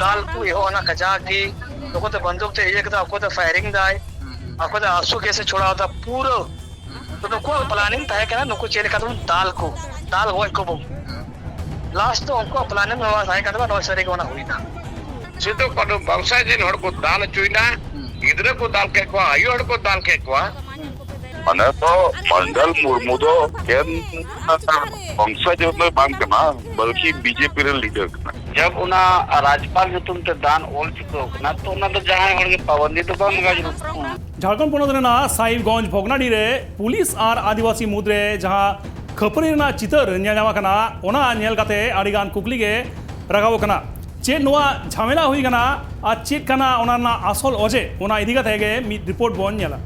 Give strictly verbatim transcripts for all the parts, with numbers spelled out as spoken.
ᱫᱟᱞ ᱠᱚ ᱮᱦᱚᱵ ᱮᱱᱟ ᱠᱟᱡᱟᱠ ᱜᱮ᱾ ᱚᱠᱚᱭ ᱫᱚ ᱵᱚᱱᱫᱩᱠ ᱛᱮ ᱤᱭᱟᱹ ᱠᱮᱫᱟ, ᱚᱠᱚᱭ ᱫᱚ ᱯᱷᱟᱭᱨᱤᱝ ᱫᱟᱭ, ᱚᱠᱚᱭ ᱫᱚ ᱟᱥᱩ ᱜᱮᱥ ᱮ ᱪᱷᱚᱲᱟᱣ ᱫᱟ᱾ ᱯᱩᱨᱟᱹ ᱛᱚ ᱱᱩᱠᱩᱣᱟᱜ ᱯᱞᱟᱱᱤᱝ ᱛᱟᱦᱮᱸ ᱠᱟᱱᱟ, ᱱᱩᱠᱩ ᱪᱮᱫ ᱞᱮᱠᱟ ᱛᱮᱵᱚᱱ ᱫᱟᱞ ᱠᱚ, ᱫᱟᱞ ᱜᱚᱡ ᱠᱚᱵᱚᱱ᱾ ᱞᱟᱥᱴ ᱫᱚ ᱩᱱᱠᱩᱣᱟᱜ ᱯᱞᱟᱱᱤᱝ ᱱᱚᱣᱟ ᱛᱟᱦᱮᱸ ᱠᱟᱱ ᱛᱟᱠᱚᱣᱟ, ᱱᱚᱣᱟ ᱥᱟᱹᱨᱤ ᱜᱮ ᱚᱱᱟ ᱦᱩᱭᱱᱟ᱾ ᱥᱤᱫᱩ ᱠᱟᱹᱱᱦᱩ ᱵᱚᱝᱥᱟᱡᱽ ᱨᱮᱱ ᱦᱚᱲ ᱠᱚ ᱫᱟᱞ ᱦᱚᱪᱚᱭᱮᱱᱟ, ᱜᱤᱫᱽᱨᱟᱹ ᱠᱚ ᱫᱟᱞ ᱠᱮᱫ ᱠᱚᱣᱟ, ᱟᱭᱳ ᱦᱚᱲ ᱠᱚ ᱫᱟᱞ ᱠᱮᱫ ᱠᱚᱣᱟ᱾ ᱢᱟᱱᱮ ᱛᱚ ᱢᱚᱱᱰᱚᱞ ᱢᱩᱨᱢᱩ ᱫᱚ ᱮᱠᱮᱱ ᱵᱚᱝᱥᱚᱡᱽ ᱫᱚᱭ ᱵᱟᱝ ᱠᱟᱱᱟ, ᱵᱚᱞᱠᱤ ᱵᱤᱡᱮᱯᱤ ᱨᱮᱱ ᱞᱤᱰᱟᱨ ᱠᱟᱱᱟ᱾ ᱡᱟᱵ ᱚᱱᱟ ᱨᱟᱡᱽᱯᱟᱞ ᱧᱩᱛᱩᱢ ᱛᱮ ᱫᱟᱱ ᱚᱞ ᱪᱩᱠᱟᱹᱣ ᱠᱟᱱᱟ, ᱛᱚ ᱚᱱᱟ ᱫᱚ ᱡᱟᱦᱟᱸᱭ ᱦᱚᱲ ᱜᱮ ᱯᱟᱵᱚᱱᱫᱤ ᱫᱚ ᱵᱟᱝ ᱞᱟᱜᱟᱣ ᱡᱟᱹᱨᱩᱲ ᱠᱟᱱᱟ᱾ ᱡᱷᱟᱲᱠᱷᱚᱸᱰ ᱯᱚᱱᱚᱛ ᱨᱮᱱᱟᱜ ᱥᱟᱦᱤᱵᱽᱜᱚᱸᱡᱽ ᱵᱷᱚᱜᱽᱱᱟᱰᱤ ᱨᱮ ᱯᱩᱞᱤᱥ ᱟᱨ ᱟᱹᱫᱤᱵᱟᱹᱥᱤ ᱢᱩᱫᱽᱨᱮ ᱡᱟᱦᱟᱸ ᱠᱷᱟᱹᱯᱟᱹᱨᱤ ᱨᱮᱱᱟᱜ ᱪᱤᱛᱟᱹᱨ ᱧᱮᱞ ᱧᱟᱢ ᱟᱠᱟᱱᱟ, ᱚᱱᱟ ᱧᱮᱞ ᱠᱟᱛᱮ ᱟᱹᱰᱤᱜᱟᱱ ᱠᱩᱠᱞᱤ ᱜᱮ ᱨᱟᱠᱟᱵ ᱟᱠᱟᱱᱟ᱾ ᱪᱮᱫ ᱱᱚᱣᱟ ᱡᱷᱟᱢᱮᱞᱟ ᱦᱩᱭ ᱟᱠᱟᱱᱟ ᱟᱨ ᱪᱮᱫ ᱠᱟᱱᱟ ᱚᱱᱟ ᱨᱮᱱᱟᱜ ᱟᱥᱚᱞ ᱚᱡᱮ, ᱚᱱᱟ ᱤᱫᱤ ᱠᱟᱛᱮ ᱜᱮ ᱢᱤᱫ ᱨᱤᱯᱳᱨᱴ ᱵᱚᱱ ᱧᱮᱞᱟ᱾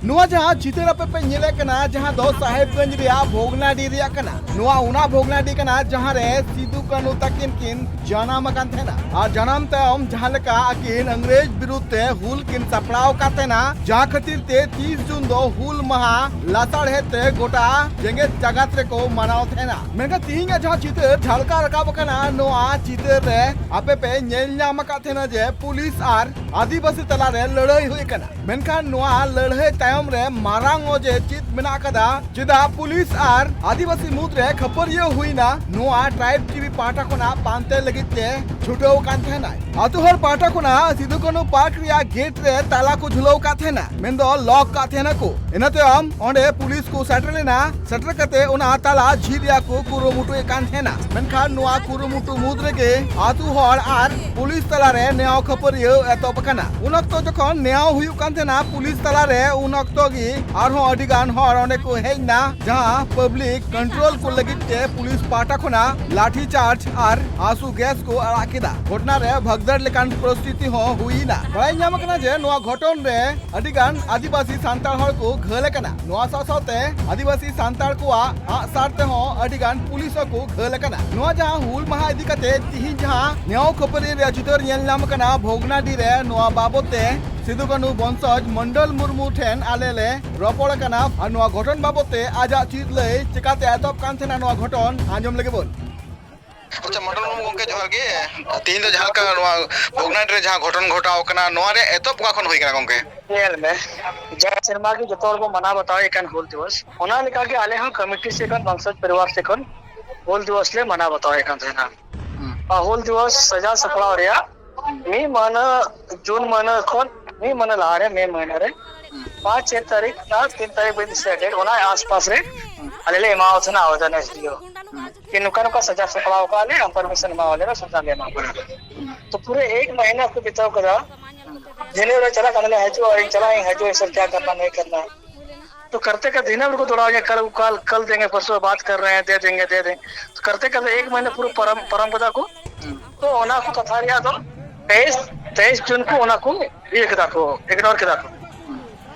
ᱱᱚᱣᱟ ᱡᱟᱦᱟᱸ ᱪᱤᱛᱟᱹᱨ ᱟᱯᱮ ᱯᱮ ᱧᱮᱞᱮᱫ ᱠᱟᱱᱟ, ᱡᱟᱦᱟᱸ ᱫᱚ ᱥᱟᱦᱮᱵᱽᱜᱚᱸᱡᱽ ᱨᱮᱭᱟᱜ ᱵᱷᱚᱜᱽᱱᱟᱰᱤ ᱨᱮᱭᱟᱜ ᱠᱟᱱᱟ, ᱱᱚᱣᱟ ᱚᱱᱟ ᱵᱷᱚᱜᱽᱱᱟᱰᱤ ᱠᱟᱱᱟ ᱡᱟᱦᱟᱸ ᱨᱮ ᱥᱤᱫᱩ ᱠᱟᱹᱱᱦᱩ ᱛᱟᱹᱠᱤᱱ ᱠᱤᱱ ᱡᱟᱱᱟᱢ ᱟᱠᱟᱱ ᱛᱟᱦᱮᱱᱟ᱾ ᱟᱨ ᱡᱟᱱᱟᱢ ᱛᱟᱭᱚᱢ ᱡᱟᱦᱟᱸ ᱞᱮᱠᱟ ᱟᱹᱠᱤᱱ ᱤᱝᱨᱮᱡᱽ ᱵᱤᱨᱩᱫᱽ ᱛᱮ ᱦᱩᱞ ᱠᱤᱱ ᱥᱟᱯᱲᱟᱣ ᱟᱠᱟᱫ ᱛᱟᱦᱮᱱᱟ, ᱡᱟᱦᱟᱸ ᱠᱷᱟᱹᱛᱤᱨ ᱛᱮ ᱛᱤᱥ ᱡᱩᱱ ᱫᱚ ᱦᱩᱞ ᱢᱟᱦᱟ ᱞᱟᱥᱟᱲᱦᱮᱫ ᱛᱮ ᱜᱚᱴᱟ ᱡᱮᱜᱮᱛ ᱡᱟᱠᱟᱛ ᱨᱮᱠᱚ ᱢᱟᱱᱟᱣ ᱛᱟᱦᱮᱱᱟ᱾ ᱢᱮᱱᱠᱷᱟᱱ ᱛᱤᱦᱤᱧᱟᱜ ᱡᱟᱦᱟᱸ ᱪᱤᱛᱟᱹᱨ ᱡᱷᱟᱞᱠᱟᱣ ᱨᱟᱠᱟᱵ ᱟᱠᱟᱱᱟ, ᱱᱚᱣᱟ ᱪᱤᱛᱟᱹᱨ ᱨᱮ ᱟᱯᱮ ᱯᱮ ᱧᱮᱞ ᱧᱟᱢ ᱟᱠᱟᱫ ᱛᱟᱦᱮᱱᱟ ᱡᱮ ᱯᱩᱞᱤᱥ ᱟᱨ ᱟᱹᱫᱤᱵᱟᱹᱥᱤ ᱛᱟᱞᱟᱨᱮ ᱞᱟᱹᱲᱦᱟᱹᱭ ᱦᱩᱭ ᱟᱠᱟᱱᱟ᱾ ᱢᱮᱱᱠᱷᱟᱱ ᱱᱚᱣᱟ ᱞᱟᱹᱲᱦᱟᱹᱭ ᱛᱟᱭᱚᱢ ᱨᱮ ᱢᱟᱨᱟᱝ ᱚᱡᱮ ᱪᱮᱫ ᱢᱮᱱᱟᱜ ᱟᱠᱟᱫᱟ, ᱪᱮᱫᱟᱜ ᱯᱩᱞᱤᱥ ᱟᱨ ᱟᱹᱫᱤᱵᱟᱹᱥᱤ ᱢᱩᱫᱽᱨᱮ ᱠᱷᱟᱹᱯᱟᱹᱨᱤᱭᱟᱹ ᱦᱩᱭᱱᱟ, ᱱᱚᱣᱟ ᱴᱨᱟᱭᱤᱵᱽ ᱴᱤᱵᱷᱤ ᱯᱟᱦᱴᱟ ᱠᱷᱚᱱᱟᱜ ᱯᱟᱱᱛᱮ ᱞᱟᱹᱜᱤᱫ ᱛᱮ ᱪᱷᱩᱴᱟᱹᱣ ᱟᱠᱟᱱ ᱛᱟᱦᱮᱱᱟᱭ᱾ ᱟᱹᱛᱩ ᱦᱚᱲ ᱯᱟᱦᱴᱟ ᱠᱷᱚᱱᱟᱜ ᱥᱤᱫᱩ ᱠᱟᱹᱱᱦᱩ ᱯᱟᱨᱠ ᱨᱮᱭᱟᱜ ᱜᱮᱴ ᱨᱮ ᱛᱟᱞᱟ ᱠᱚ ᱡᱷᱩᱞᱟᱹᱣ ᱟᱠᱟᱫ ᱛᱟᱦᱮᱱᱟ, ᱢᱮᱱᱫᱚ ᱞᱚᱠ ᱟᱠᱟᱫ ᱛᱟᱦᱮᱱᱟ ᱠᱚ᱾ ᱤᱱᱟᱹ ᱛᱟᱭᱚᱢ ᱚᱸᱰᱮ ᱯᱩᱞᱤᱥ ᱠᱚ ᱥᱮᱴᱮᱨ ᱞᱮᱱᱟ᱾ ᱥᱮᱴᱮᱨ ᱠᱟᱛᱮ ᱚᱱᱟ ᱛᱟᱞᱟ ᱡᱷᱤᱡ ᱨᱮᱭᱟᱜ ᱠᱚ ᱠᱩᱨᱩᱢᱩᱴᱩᱭᱮᱫ ᱠᱟᱱ ᱛᱟᱦᱮᱱᱟ᱾ ᱢᱮᱱᱠᱷᱟᱱ ᱱᱚᱣᱟ ᱠᱩᱨᱩᱢᱩᱴᱩ ᱢᱩᱫᱽ ᱨᱮᱜᱮ ᱟᱹᱛᱩ ᱦᱚᱲ ᱟᱨ ᱯᱩᱞᱤᱥ ᱛᱟᱞᱟᱨᱮ ᱱᱮᱭᱟᱣ ᱠᱷᱟᱹᱯᱟᱹᱨᱤᱭᱟᱹ ᱮᱛᱚᱦᱚᱵ ᱟᱠᱟᱱᱟ᱾ ᱩᱱ ᱚᱠᱛᱚ ᱡᱚᱠᱷᱚᱱ ᱱᱮᱭᱟᱣ ᱦᱩᱭᱩᱜ ᱠᱟᱱ ᱛᱟᱦᱮᱱᱟ ᱯᱩᱞᱤᱥ ᱛᱟᱞᱟᱨᱮ, ᱩᱱ ᱚᱠᱛᱚ ᱚᱠᱛᱚ ᱜᱮ ᱟᱨᱦᱚᱸ ᱟᱹᱰᱤ ᱜᱟᱱ ᱦᱚᱲ ᱚᱸᱰᱮ ᱠᱚ ᱦᱮᱡ ᱮᱱᱟ, ᱡᱟᱦᱟᱸ ᱯᱟᱵᱽᱞᱤᱠ ᱠᱚᱱᱴᱨᱳᱞ ᱠᱚ ᱞᱟᱹᱜᱤᱫ ᱛᱮ ᱯᱩᱞᱤᱥ ᱯᱟᱦᱴᱟ ᱠᱷᱚᱱᱟᱜ ᱞᱟᱴᱷᱤ ᱪᱟᱨᱡᱽ ᱟᱨ ᱟᱥᱩ ᱜᱮᱥ ᱠᱚ ᱟᱲᱟᱜ ᱠᱮᱫᱟ᱾ ᱜᱷᱚᱴᱚᱱᱟ ᱨᱮ ᱵᱷᱟᱜᱽᱫᱟᱲ ᱞᱮᱠᱟᱱ ᱯᱚᱨᱤᱥᱛᱷᱤᱛᱤ ᱦᱚᱸ ᱦᱩᱭ ᱮᱱᱟ᱾ ᱵᱟᱲᱟᱭ ᱧᱟᱢ ᱟᱠᱟᱱᱟ ᱡᱮ ᱱᱚᱣᱟ ᱜᱷᱚᱴᱚᱱ ᱨᱮ ᱟᱹᱰᱤ ᱜᱟᱱ ᱟᱹᱫᱤᱵᱟᱹᱥᱤ ᱥᱟᱱᱛᱟᱲ ᱦᱚᱲ ᱠᱚ ᱜᱷᱟᱹᱞ ᱟᱠᱟᱱᱟ᱾ ᱱᱚᱣᱟ ᱥᱟᱶ ᱥᱟᱶᱛᱮ ᱟᱹᱫᱤᱵᱟᱹᱥᱤ ᱥᱟᱱᱛᱟᱲ ᱠᱚᱣᱟᱜ ᱟᱜᱼᱥᱟᱨ ᱛᱮᱦᱚᱸ ᱟᱹᱰᱤ ᱜᱟᱱ ᱯᱩᱞᱤᱥ ᱦᱚᱸᱠᱚ ᱜᱷᱟᱹᱞ ᱟᱠᱟᱱᱟ᱾ ᱱᱚᱣᱟ ᱡᱟᱦᱟᱸ ᱦᱩᱞ ᱢᱟᱦᱟ ᱤᱫᱤ ᱠᱟᱛᱮ ᱛᱤᱦᱤᱧ ᱡᱟᱦᱟᱸ ᱱᱮᱭᱟᱣ ᱠᱷᱟᱹᱯᱟᱹᱨᱤ ᱨᱮᱭᱟᱜ ᱪᱤᱛᱟᱹᱨ ᱧᱮᱞ ᱧᱟᱢ ᱟᱠᱟᱱᱟ ᱵᱷᱚᱜᱽᱱᱟᱰᱤ ᱨᱮ, ᱱᱚᱣᱟ ᱵᱟᱵᱚᱛ ᱛᱮ ᱥᱤᱫᱩ ᱠᱟᱹᱱᱦᱩ ᱵᱚᱝᱥᱚᱡᱽ ᱢᱚᱱᱰᱚᱞ ᱢᱩᱨᱢᱩ ᱴᱷᱮᱱ ᱟᱞᱮ ᱞᱮ ᱨᱚᱯᱚᱲ ᱟᱠᱟᱱᱟ ᱟᱨ ᱱᱚᱣᱟ ᱜᱷᱚᱴᱚᱱ ᱵᱟᱵᱚᱛ ᱛᱮ ᱟᱡᱟᱜ ᱪᱮᱫ ᱞᱟᱹᱭ, ᱪᱮᱠᱟᱛᱮ ᱮᱛᱚᱦᱚᱵ ᱠᱟᱱ ᱛᱟᱦᱮᱱᱟ ᱱᱚᱣᱟ ᱜᱷᱚᱴᱚᱱ, ᱟᱸᱡᱚᱢ ᱞᱮᱜᱮ ᱵᱚᱱ᱾ ᱟᱪᱪᱷᱟ, ᱢᱚᱱᱰᱚᱞ ᱢᱩᱨᱢᱩ ᱜᱚᱢᱠᱮ, ᱡᱚᱦᱟᱨ ᱜᱮ᱾ ᱛᱮᱦᱮᱧ ᱫᱚ ᱡᱟᱦᱟᱸ ᱞᱮᱠᱟ ᱱᱚᱣᱟ ᱵᱷᱚᱜᱽᱱᱟᱰᱤ ᱨᱮ ᱡᱟᱦᱟᱸ ᱜᱷᱚᱴᱚᱱ ᱜᱷᱚᱴᱟᱣ ᱟᱠᱟᱱᱟ, ᱱᱚᱣᱟ ᱨᱮ ᱮᱛᱚᱦᱚᱵ ᱚᱠᱟ ᱠᱷᱚᱱ ᱦᱩᱭ ᱟᱠᱟᱱᱟ ᱜᱚᱢᱠᱮ? ᱧᱮᱞ ᱢᱮ, ᱡᱟᱣ ᱥᱮᱨᱢᱟ ᱜᱮ ᱡᱚᱛᱚ ᱦᱚᱲ ᱵᱚᱱ ᱢᱟᱱᱟᱣ ᱵᱟᱛᱟᱣᱮᱫ ᱠᱟᱱ ᱦᱩᱞ ᱫᱤᱵᱚᱥ, ᱚᱱᱟ ᱞᱮᱠᱟᱜᱮ ᱟᱞᱮ ᱦᱚᱸ ᱠᱚᱢᱤᱴᱤ ᱥᱮᱫ ᱠᱷᱚᱱ, ᱵᱚᱝᱥᱚᱡᱽ ᱯᱚᱨᱤᱵᱟᱨ ᱥᱮᱫ ᱠᱷᱚᱱ ᱦᱩᱞ ᱫᱤᱵᱚᱥ ᱞᱮ ᱢᱟᱱᱟᱣ ᱵᱟᱛᱟᱣᱮᱫ ᱠᱟᱱ ᱛᱟᱦᱮᱱᱟ᱾ ᱦᱩᱸ᱾ ᱟᱨ ᱦᱩᱞ ᱫᱤᱵᱚᱥ ᱥᱟᱡᱟᱣ ᱥᱟᱯᱲᱟᱣ ᱨᱮᱭᱟᱜ ᱢᱤᱫ ᱢᱟᱹᱦᱱᱟᱹ, ᱡᱩᱱ ᱢᱟᱹᱦᱱᱟᱹ ᱠᱷᱚᱱ ᱢᱤᱫ ᱢᱟᱹᱦᱱᱟᱹ ᱞᱟᱦᱟᱨᱮ, ᱢᱮ ᱢᱟᱹᱦᱱᱟᱹ ᱨᱮ ᱦᱩᱸ᱾ ᱯᱟᱸᱪ ᱪᱟᱨ ᱛᱟᱹᱨᱤᱠᱷ ᱟᱨ ᱛᱤᱱ ᱛᱟᱹᱨᱤᱠᱷ, ᱵᱟᱹᱧ ᱫᱤᱥᱟᱹᱭᱟ ᱰᱮᱴ, ᱚᱱᱟ ᱟᱥᱯᱟᱥ ᱨᱮ ᱦᱩᱸ᱾ ᱟᱞᱮ ᱞᱮ ᱮᱢᱟᱣᱟᱫ ᱛᱟᱦᱮᱱᱟ ᱟᱵᱮᱫᱚᱱ ᱮᱥ ᱰᱤ ᱳ ᱦᱩᱸ᱾ ᱠᱤ ᱱᱚᱝᱠᱟ ᱱᱚᱝᱠᱟ ᱥᱟᱡᱟᱣ ᱥᱟᱯᱲᱟᱣ ᱠᱟᱜᱼᱟ ᱞᱮ, ᱟᱢ ᱯᱟᱨᱢᱤᱥᱚᱱ ᱮᱢᱟᱣᱟᱞᱮ ᱢᱮ, ᱥᱟᱡᱟᱣ ᱞᱮ ᱮᱢᱟ ᱯᱮ᱾ ᱦᱩᱸ᱾ ᱛᱚ ᱯᱩᱨᱟᱹ ᱮᱠ ᱢᱟᱹᱦᱱᱟᱹ ᱠᱚ ᱵᱤᱛᱟᱹᱣ ᱠᱟᱫᱟ᱾ ᱦᱩᱸ᱾ ᱫᱤᱱᱟᱹᱢ ᱨᱮ ᱪᱟᱞᱟᱜ ᱠᱟᱱᱟ ᱞᱮ, ᱦᱤᱡᱩᱜᱼᱟ, ᱤᱧ ᱪᱟᱞᱟᱜ ᱟᱹᱧ, ᱦᱤᱡᱩᱜᱼᱟ, ᱥᱟᱨ ᱠᱭᱟ ᱠᱟᱨᱱᱟ ᱱᱟᱦᱤ ᱠᱟᱨᱱᱟ᱾ ᱛᱚ ᱠᱟᱨᱛᱮ ᱠᱟᱨᱛᱮ ᱫᱤᱱᱟᱹᱢ ᱨᱮᱠᱚ ᱫᱚᱲᱟᱣ ᱤᱧᱟ, ᱠᱟᱞ ᱠᱟᱞ ᱠᱟᱞ ᱫᱮᱝᱜᱮ, ᱯᱚᱨᱥᱚ ᱵᱟᱛ ᱠᱟᱨ ᱨᱮ ᱦᱮᱸ, ᱫᱮ ᱫᱮᱝᱜᱮ, ᱫᱮ ᱫᱮᱝᱜᱮ᱾ ᱛᱚ ᱠᱟᱨᱛᱮ ᱠᱟᱨᱛᱮ ᱮᱠ ᱢᱟᱹᱦᱱᱟᱹ ᱯᱩᱨᱟᱹ ᱯᱟᱨᱚᱢ, ᱯᱟᱨᱚᱢ ᱠᱟᱫᱟ ᱠᱚ᱾ ᱦᱩᱸ᱾ ᱛᱚ ᱚᱱᱟ ᱠᱚ ᱠᱟᱛᱷᱟ ᱨᱮᱭᱟᱜ ᱫᱚ ᱛᱮᱭᱤᱥ, ᱛᱮᱭᱤᱥ ᱡᱩᱱ ᱠᱚ ᱚᱱᱟ ᱠᱚ ᱤᱭᱟᱹ ᱠᱮᱫᱟ ᱠᱚ, ᱤᱜᱱᱳᱨ ᱠᱮᱫᱟ ᱠᱚ᱾ ᱦᱩᱸ᱾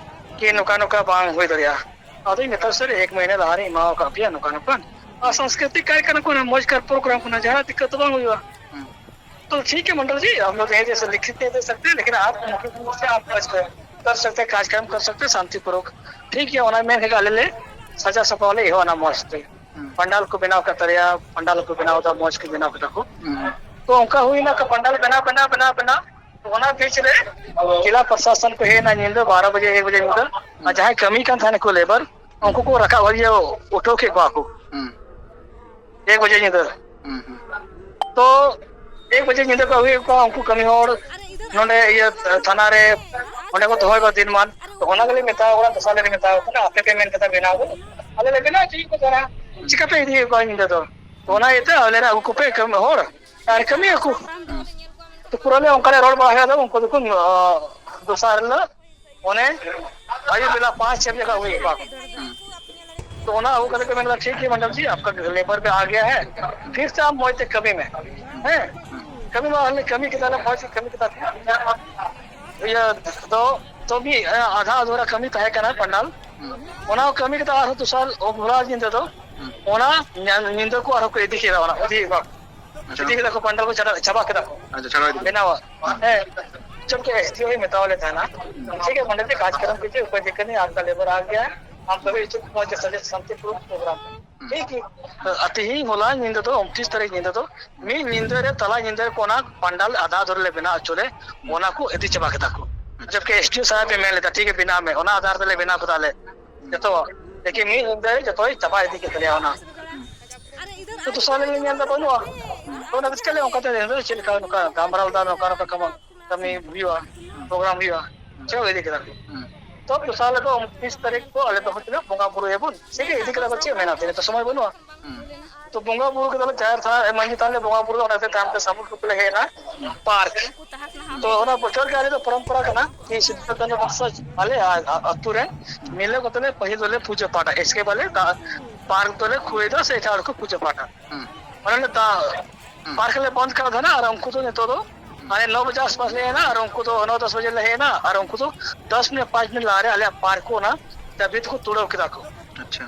ᱠᱤ ᱱᱚᱝᱠᱟ ᱱᱚᱝᱠᱟ ᱵᱟᱝ ᱦᱩᱭ ᱫᱟᱲᱮᱭᱟᱜᱼᱟ᱾ ᱟᱫᱚᱧ ᱢᱮᱛᱟ ᱥᱟᱨ, ᱮᱠ ᱢᱟᱹᱦᱱᱟᱹ ᱞᱟᱦᱟ ᱨᱮ ᱮᱢᱟᱣ ᱟᱠᱟᱫ ᱯᱮᱭᱟ, ᱱᱚᱝᱠᱟ ᱱᱚᱝᱠᱟ᱾ ᱟᱨ ᱥᱟᱝᱥᱠᱨᱤᱛᱤᱠ ᱠᱟᱨᱭᱚᱠᱨᱚᱢ ᱠᱟᱱᱟ, ᱢᱚᱡᱽ ᱠᱟᱨ ᱯᱨᱳᱜᱨᱟᱢ ᱠᱟᱱᱟ, ᱡᱟᱦᱟᱱᱟᱜ ᱫᱤᱠᱠᱟᱛ ᱫᱚ ᱵᱟᱝ ᱦᱩᱭᱩᱜᱼᱟ᱾ ᱦᱩᱸ᱾ तो ठीक है मंडल जी, हम लोग यहीं जैसे लिखित नहीं दे सकते, लेकिन आप मौखिक रूप से आप कर सकते हैं, कार्यक्रम कर सकते हैं शांतिपूर्वक। ठीक है, ᱚᱱᱟ ᱢᱮᱱ ᱠᱟᱛᱮ ᱟᱞᱮ ᱞᱮ ᱥᱟᱡᱟᱣ ᱥᱟᱯᱲᱟᱣ ᱞᱮ ᱮᱦᱚᱵ ᱮᱱᱟ ᱢᱚᱡᱽ ᱛᱮ᱾ ᱦᱩᱸ᱾ ᱯᱟᱱᱰᱟᱞ ᱠᱚ ᱵᱮᱱᱟᱣ ᱠᱮᱫ ᱛᱟᱞᱮᱭᱟ, ᱯᱟᱱᱰᱟᱞ ᱠᱚ ᱵᱮᱱᱟᱣ ᱮᱫᱟ, ᱢᱚᱡᱽ ᱠᱚ ᱵᱮᱱᱟᱣ ᱠᱮᱫᱟ ᱠᱚ᱾ ᱦᱩᱸ᱾ ᱛᱚ ᱚᱱᱠᱟ ᱦᱩᱭᱱᱟ, ᱯᱟᱱᱰᱟᱞ ᱵᱮᱱᱟᱣ, ᱵᱮᱱᱟᱣ, ᱵᱮᱱᱟᱣ, ᱵᱮᱱᱟᱣ᱾ ᱛᱚ ᱚᱱᱟ ᱵᱤᱪ ᱨᱮ ᱡᱮᱞᱟ ᱯᱨᱚᱥᱟᱥᱚᱱ ᱠᱚ ᱦᱮᱡ ᱮᱱᱟ ᱧᱤᱫᱟᱹ ᱵᱟᱨᱚ ᱵᱟᱡᱮ, ᱮᱠ ᱵᱟᱡᱮ ᱧᱤᱫᱟᱹ᱾ ᱟᱨ ᱡᱟᱦᱟᱸᱭ ᱠᱟᱹᱢᱤ ᱠᱟᱱ ᱛᱟᱦᱮᱱᱟ ᱠᱚ ᱞᱮᱵᱟᱨ, ᱩᱱᱠᱩ ᱠᱚ ᱨᱟᱠᱟᱵ, ᱤᱭᱟᱹ, ᱩᱴᱷᱟᱹᱣ ᱠᱮᱫ ᱠᱚᱣᱟ ᱠᱚ᱾ ᱦᱩᱸ᱾ ᱮᱠ ᱵᱟᱡᱮ ᱧᱤᱫᱟᱹ᱾ ᱦᱩᱸ, ᱦᱩᱸ᱾ ᱛᱚ ᱮᱠ ᱵᱟᱡᱮ ᱧᱤᱫᱟᱹ ᱠᱚ ᱟᱹᱜᱩᱭᱮᱫ ᱠᱚᱣᱟ ᱩᱱᱠᱩ ᱠᱟᱹᱢᱤ ᱦᱚᱲ ᱱᱚᱰᱮ ᱤᱭᱟᱹ ᱛᱷᱟᱱᱟ ᱨᱮ, ᱚᱸᱰᱮ ᱠᱚ ᱫᱚᱦᱚᱭᱮᱫ ᱠᱚᱣᱟ ᱫᱤᱱ ᱢᱟᱱ᱾ ᱛᱚ ᱚᱱᱟ ᱜᱮᱞᱤᱧ ᱢᱮᱛᱟ ᱠᱚ ᱠᱟᱱᱟ, ᱫᱚᱥᱟᱨ ᱦᱤᱞᱳᱜ ᱞᱤᱧ ᱢᱮᱛᱟ ᱠᱚ ᱠᱟᱱᱟ, ᱟᱯᱮ ᱯᱮ ᱢᱮᱱ ᱠᱟᱫᱟ ᱵᱮᱱᱟᱣ ᱵᱚᱱ, ᱟᱞᱮ ᱞᱮ ᱵᱮᱱᱟᱣ ᱦᱚᱪᱚᱭᱮᱫ ᱠᱚ ᱛᱟᱦᱮᱱᱟ᱾ ᱪᱤᱠᱟᱹᱯᱮ ᱤᱫᱤᱭᱮᱫ ᱠᱚᱣᱟ ᱧᱤᱫᱟᱹ ᱫᱚ? ᱛᱚ ᱚᱱᱟ ᱤᱭᱟᱹᱛᱮ ᱟᱞᱮ ᱞᱮ ᱟᱹᱜᱩ ᱠᱚᱯᱮ ᱠᱟᱹᱢᱤ ᱦᱚᱲ ᱟᱨ ᱠᱟᱹᱢᱤᱭᱟᱠᱚ᱾ ᱛᱚ ᱯᱩᱨᱟᱹ ᱞᱮ ᱚᱱᱠᱟ ᱞᱮ ᱨᱚᱲ ᱵᱟᱲᱟ ᱠᱮᱫᱟ, ᱩᱱᱠᱩ ᱫᱚᱠᱚ, ᱟᱸ, ᱫᱚᱥᱟᱨ ᱦᱤᱞᱳᱜ ᱚᱱᱮ ᱟᱹᱭᱩᱵ ᱵᱮᱞᱟ ᱯᱟᱸᱪ ᱪᱷᱮ ᱵᱟᱡᱮ ᱠᱷᱚᱱ ᱦᱩᱭᱩᱜᱼᱟ᱾ ᱛᱚ ᱚᱱᱟ ᱟᱹᱜᱩ ᱠᱟᱛᱮ ᱠᱚ ᱢᱮᱱ ᱮᱫᱟ, "ᱴᱷᱤᱠ ᱜᱮᱭᱟ ᱢᱮᱰᱟᱢ ᱡᱤ, ᱟᱯᱠᱟ ᱞᱮᱵᱚᱨ ᱯᱮ ᱟ ᱜᱮᱭᱟ ᱦᱮ, ᱯᱷᱤᱨ ᱥᱮ ᱟᱢ ᱢᱚᱡᱽ ᱛᱮ ᱠᱟᱹᱢᱤ ᱢᱮ, ᱦᱮᱸ, ᱠᱟᱹᱢᱤ ᱢᱟ ᱟᱞᱮ ᱠᱟᱹᱢᱤ ᱠᱮᱫᱟ ᱞᱮ, ᱢᱚᱡᱽ ᱜᱮ ᱠᱟᱹᱢᱤ ᱠᱮᱫᱟ ᱯᱮ, ᱤᱭᱟᱹ ᱫᱚ, ᱛᱚ ᱢᱤᱫ ᱟᱫᱷᱟ ᱟᱫᱷᱩᱨᱟ ᱠᱟᱹᱢᱤ ᱛᱟᱦᱮᱸ ᱠᱟᱱᱟ ᱯᱟᱱᱰᱟᱞ, ᱚᱱᱟ ᱠᱚ ᱠᱟᱹᱢᱤ ᱠᱮᱫᱟ, ᱟᱨᱦᱚᱸ ᱫᱚᱥᱟᱨ ᱚᱵᱷᱨᱟ ᱧᱤᱫᱟᱹ ᱫᱚ ᱚᱱᱟ ᱧᱤᱫᱟᱹ ᱠᱚ ᱟᱨᱦᱚᱸ ᱠᱚ ᱤᱫᱤ ᱠᱮᱫᱟ, ᱚᱱᱟ ᱤᱫᱤ ᱠᱮᱫᱟ ᱠᱚ ᱯᱟᱱᱰᱟᱞ ᱠᱚ ᱪᱟᱵᱟ ᱠᱮᱫᱟ ᱠᱚ, ᱟᱪᱪᱷᱟ, ᱪᱟᱵᱟ ᱤᱫᱤ ᱠᱮᱫᱟ᱾ ᱵᱮᱱᱟᱣᱟ᱾ ᱦᱮᱸ, ᱡᱚᱵᱠᱤ ᱮᱥ ᱰᱤ ᱳ ᱢᱮᱛᱟᱣ ᱞᱮ ᱛᱟᱦᱮᱱᱟ, ᱴᱷᱤᱠ ᱜᱮᱭᱟ, ᱢᱟᱱᱮ ᱪᱮᱫ ᱠᱟᱡᱽ ᱠᱟᱨᱚᱱ ᱠᱤᱪᱷᱩ ᱩᱯᱟᱹᱭ ᱫᱤᱠᱠᱟᱛ ᱱᱟᱦᱤ, ᱟᱯᱠᱟ ᱞᱮᱵᱚᱨ ᱟ ᱜᱮᱭᱟ, ᱦᱟᱢ ᱥᱟᱵᱷᱤ ᱤᱪᱪᱷᱩᱠ ᱯᱚᱦᱚᱸᱪ ᱥᱟᱡᱮ ᱥᱟᱱᱛᱤᱯᱩᱨ ᱯᱨᱳᱜᱨᱟᱢ ᱯᱮ᱾ ᱴᱷᱤᱠ ᱜᱮ᱾ ᱛᱚ, ᱛᱤᱦᱤᱧ ᱦᱚᱞᱟ ᱧᱤᱫᱟᱹ ᱫᱚ ᱩᱱᱛᱨᱤᱥ ᱛᱟᱹᱨᱤᱠᱷ ᱧᱤᱫᱟᱹ ᱫᱚ ᱢᱤᱫ ᱧᱤᱫᱟᱹ ᱨᱮ ᱛᱟᱞᱟ ᱧᱤᱫᱟᱹ ᱨᱮ ᱚᱱᱟ ᱯᱟᱱᱰᱟᱞ ᱟᱫᱷᱟ ᱟᱫᱷᱚᱨ ᱞᱮ ᱵᱮᱱᱟᱣ ᱦᱚᱪᱚ ᱞᱮ, ᱚᱱᱟ ᱠᱚ ᱤᱫᱤ ᱪᱟᱵᱟ ᱠᱮᱫᱟ ᱠᱚ᱾ ᱡᱚᱵᱠᱤ ᱮᱥ ᱰᱤ ᱳ ᱥᱟᱦᱮᱵ ᱮ ᱢᱮᱱ ᱞᱮᱫᱟ, "ᱴᱷᱤᱠ ᱜᱮ, ᱵᱮᱱᱟᱣ ᱢᱮ", ᱚᱱᱟ ᱟᱫᱷᱟᱨ ᱛᱮᱞᱮ ᱵᱮᱱᱟᱣ ᱠᱮᱫᱟ ᱞᱮ ᱡᱚᱛᱚ᱾ ᱞᱮᱠᱤᱱ ᱢᱤᱫ ᱧᱤᱫᱟᱹ ᱨᱮ ᱡᱚᱛᱚᱭ ᱪᱟᱵᱟ ᱤᱫᱤ ᱠᱮᱫ ᱛᱟᱞᱮᱭᱟ ᱚᱱᱟ᱾ ᱛᱚ ᱫᱚᱥᱟᱨ ᱦᱤᱞᱳᱜ ᱞᱮ ᱧᱮᱞ ᱮᱫᱟ ᱵᱟᱹᱱᱩᱜᱼᱟ᱾ ᱛᱚ ᱚᱱᱟ ᱫᱚ ᱪᱤᱠᱟᱹ ᱞᱮ ᱚᱱᱠᱟ ᱛᱮ ᱪᱮᱫ ᱞᱮᱠᱟ ᱱᱚᱝᱠᱟ ᱜᱟᱞᱢᱟᱨᱟᱣ ᱞᱮᱫᱟ, ᱱᱚᱝᱠᱟ ᱱᱚᱝᱠᱟ ᱠᱟᱹᱢᱤ, ᱠᱟᱹᱢᱤ ᱦᱩᱭᱩᱜᱼᱟ, ᱯᱨᱳᱜᱨᱟᱢ ᱦᱩᱭᱩᱜᱼᱟ, ᱪᱮᱫ ᱤᱫᱤ ᱠᱮᱫᱟ ᱠᱚ᱾ ᱛᱚ ᱫᱚᱥᱟᱨ ᱦᱤᱞᱳᱜ ᱫᱚ ᱩᱱᱛᱨᱤᱥ ᱛᱟᱹᱨᱤᱠᱷ ᱠᱚ ᱟᱞᱮ ᱫᱚ ᱦᱚᱭᱛᱳ ᱞᱮ ᱵᱚᱸᱜᱟ ᱵᱩᱨᱩᱭᱟᱵᱚᱱ, ᱥᱮ ᱪᱮᱫ ᱤᱫᱤ ᱠᱮᱫᱟ ᱠᱚ, ᱪᱮᱫ ᱢᱮᱱᱟᱜ ᱛᱤᱧᱟ, ᱛᱚ ᱥᱚᱢᱚᱭ ᱵᱟᱹᱱᱩᱜᱼᱟ᱾ ᱛᱚ ᱵᱚᱸᱜᱟ ᱵᱩᱨᱩ ᱠᱮᱫᱟ ᱞᱮ, ᱡᱟᱦᱮᱨ ᱛᱷᱟᱱ ᱢᱟᱹᱡᱷᱤ ᱛᱷᱟᱱ ᱞᱮ ᱵᱚᱸᱜᱟ ᱵᱩᱨᱩ ᱠᱮᱫᱟ, ᱚᱱᱟ ᱠᱷᱟᱹᱛᱤᱨ ᱛᱟᱭᱚᱢ ᱛᱮ ᱥᱟᱢᱩᱞ ᱠᱚ ᱞᱮ ᱦᱮᱡ ᱮᱱᱟ ᱯᱟᱨᱠ᱾ ᱛᱚ ᱚᱱᱟ ᱵᱚᱪᱷᱚᱨ ᱜᱮ ᱟᱞᱮ ᱫᱚ ᱯᱚᱨᱚᱢᱯᱚᱨᱟ ᱠᱟᱱᱟ ᱠᱤ ᱥᱤᱫᱩ ᱠᱟᱹᱱᱦᱩ ᱵᱚᱝᱥᱚᱡᱽ ᱟᱞᱮ ᱟ-, ᱟ-, ᱟᱹᱛᱩ ᱨᱮ ᱢᱤᱞᱟᱹᱣ ᱠᱟᱛᱮ ᱞᱮ ᱯᱟᱹᱦᱤᱞ ᱫᱚᱞᱮ ᱯᱩᱡᱟᱹ ᱯᱟᱴᱟ, ᱮᱥᱠᱮ ᱵᱟᱫ ᱞᱮ ᱫᱟ-, ᱯᱟᱨᱠ ᱫᱚᱞᱮ ᱠᱷᱩᱞᱟᱹᱣ ᱫᱟ ᱥᱮ ᱮᱴᱟᱜ ᱦᱚᱲ ᱠᱚ ᱯᱩᱡᱟᱹ ᱯᱟᱴᱟ᱾ ᱦᱩᱸ᱾ ᱢᱟᱱᱮ ᱞᱮ ᱫᱟ-, ᱦᱩᱸ᱾ ᱯᱟᱨᱠ ᱞᱮ ᱵᱚᱱᱫ ᱠᱟᱜ ᱛᱟᱦᱮᱱᱟ ᱟᱨ ᱩᱱᱠᱩ ᱫᱚ ᱱᱤᱛᱚᱜ ᱫᱚ ᱦᱩᱸ᱾ ᱢᱟᱱᱮ ᱱᱚ ᱵᱟᱡᱮ ᱟᱥᱯᱟᱥ ᱞᱮ ᱦᱮᱡ ᱮᱱᱟ ᱟᱨ ᱩᱱᱠᱩ ᱫᱚ ᱱᱚ ᱫᱚᱥ ᱵᱟᱡᱮ ᱞᱮ ᱦᱮᱡ ᱮᱱᱟ ᱟᱨ ᱩᱱᱠᱩ ᱫᱚ ᱫᱚᱥ ᱢᱤᱱᱤᱴ ᱯᱟᱸᱪ ᱢᱤᱱᱤᱴ ᱞᱟᱦᱟᱨᱮ ᱟᱞᱮᱭᱟᱜ ᱯᱟᱨᱠ ᱠᱚ ᱚᱱᱟ ᱪᱟᱹᱵᱤ ᱛᱮᱠᱚ ᱛᱩᱲᱟᱹᱣ ᱠᱮᱫᱟ ᱠᱚ᱾ ᱟᱪᱪᱷᱟ᱾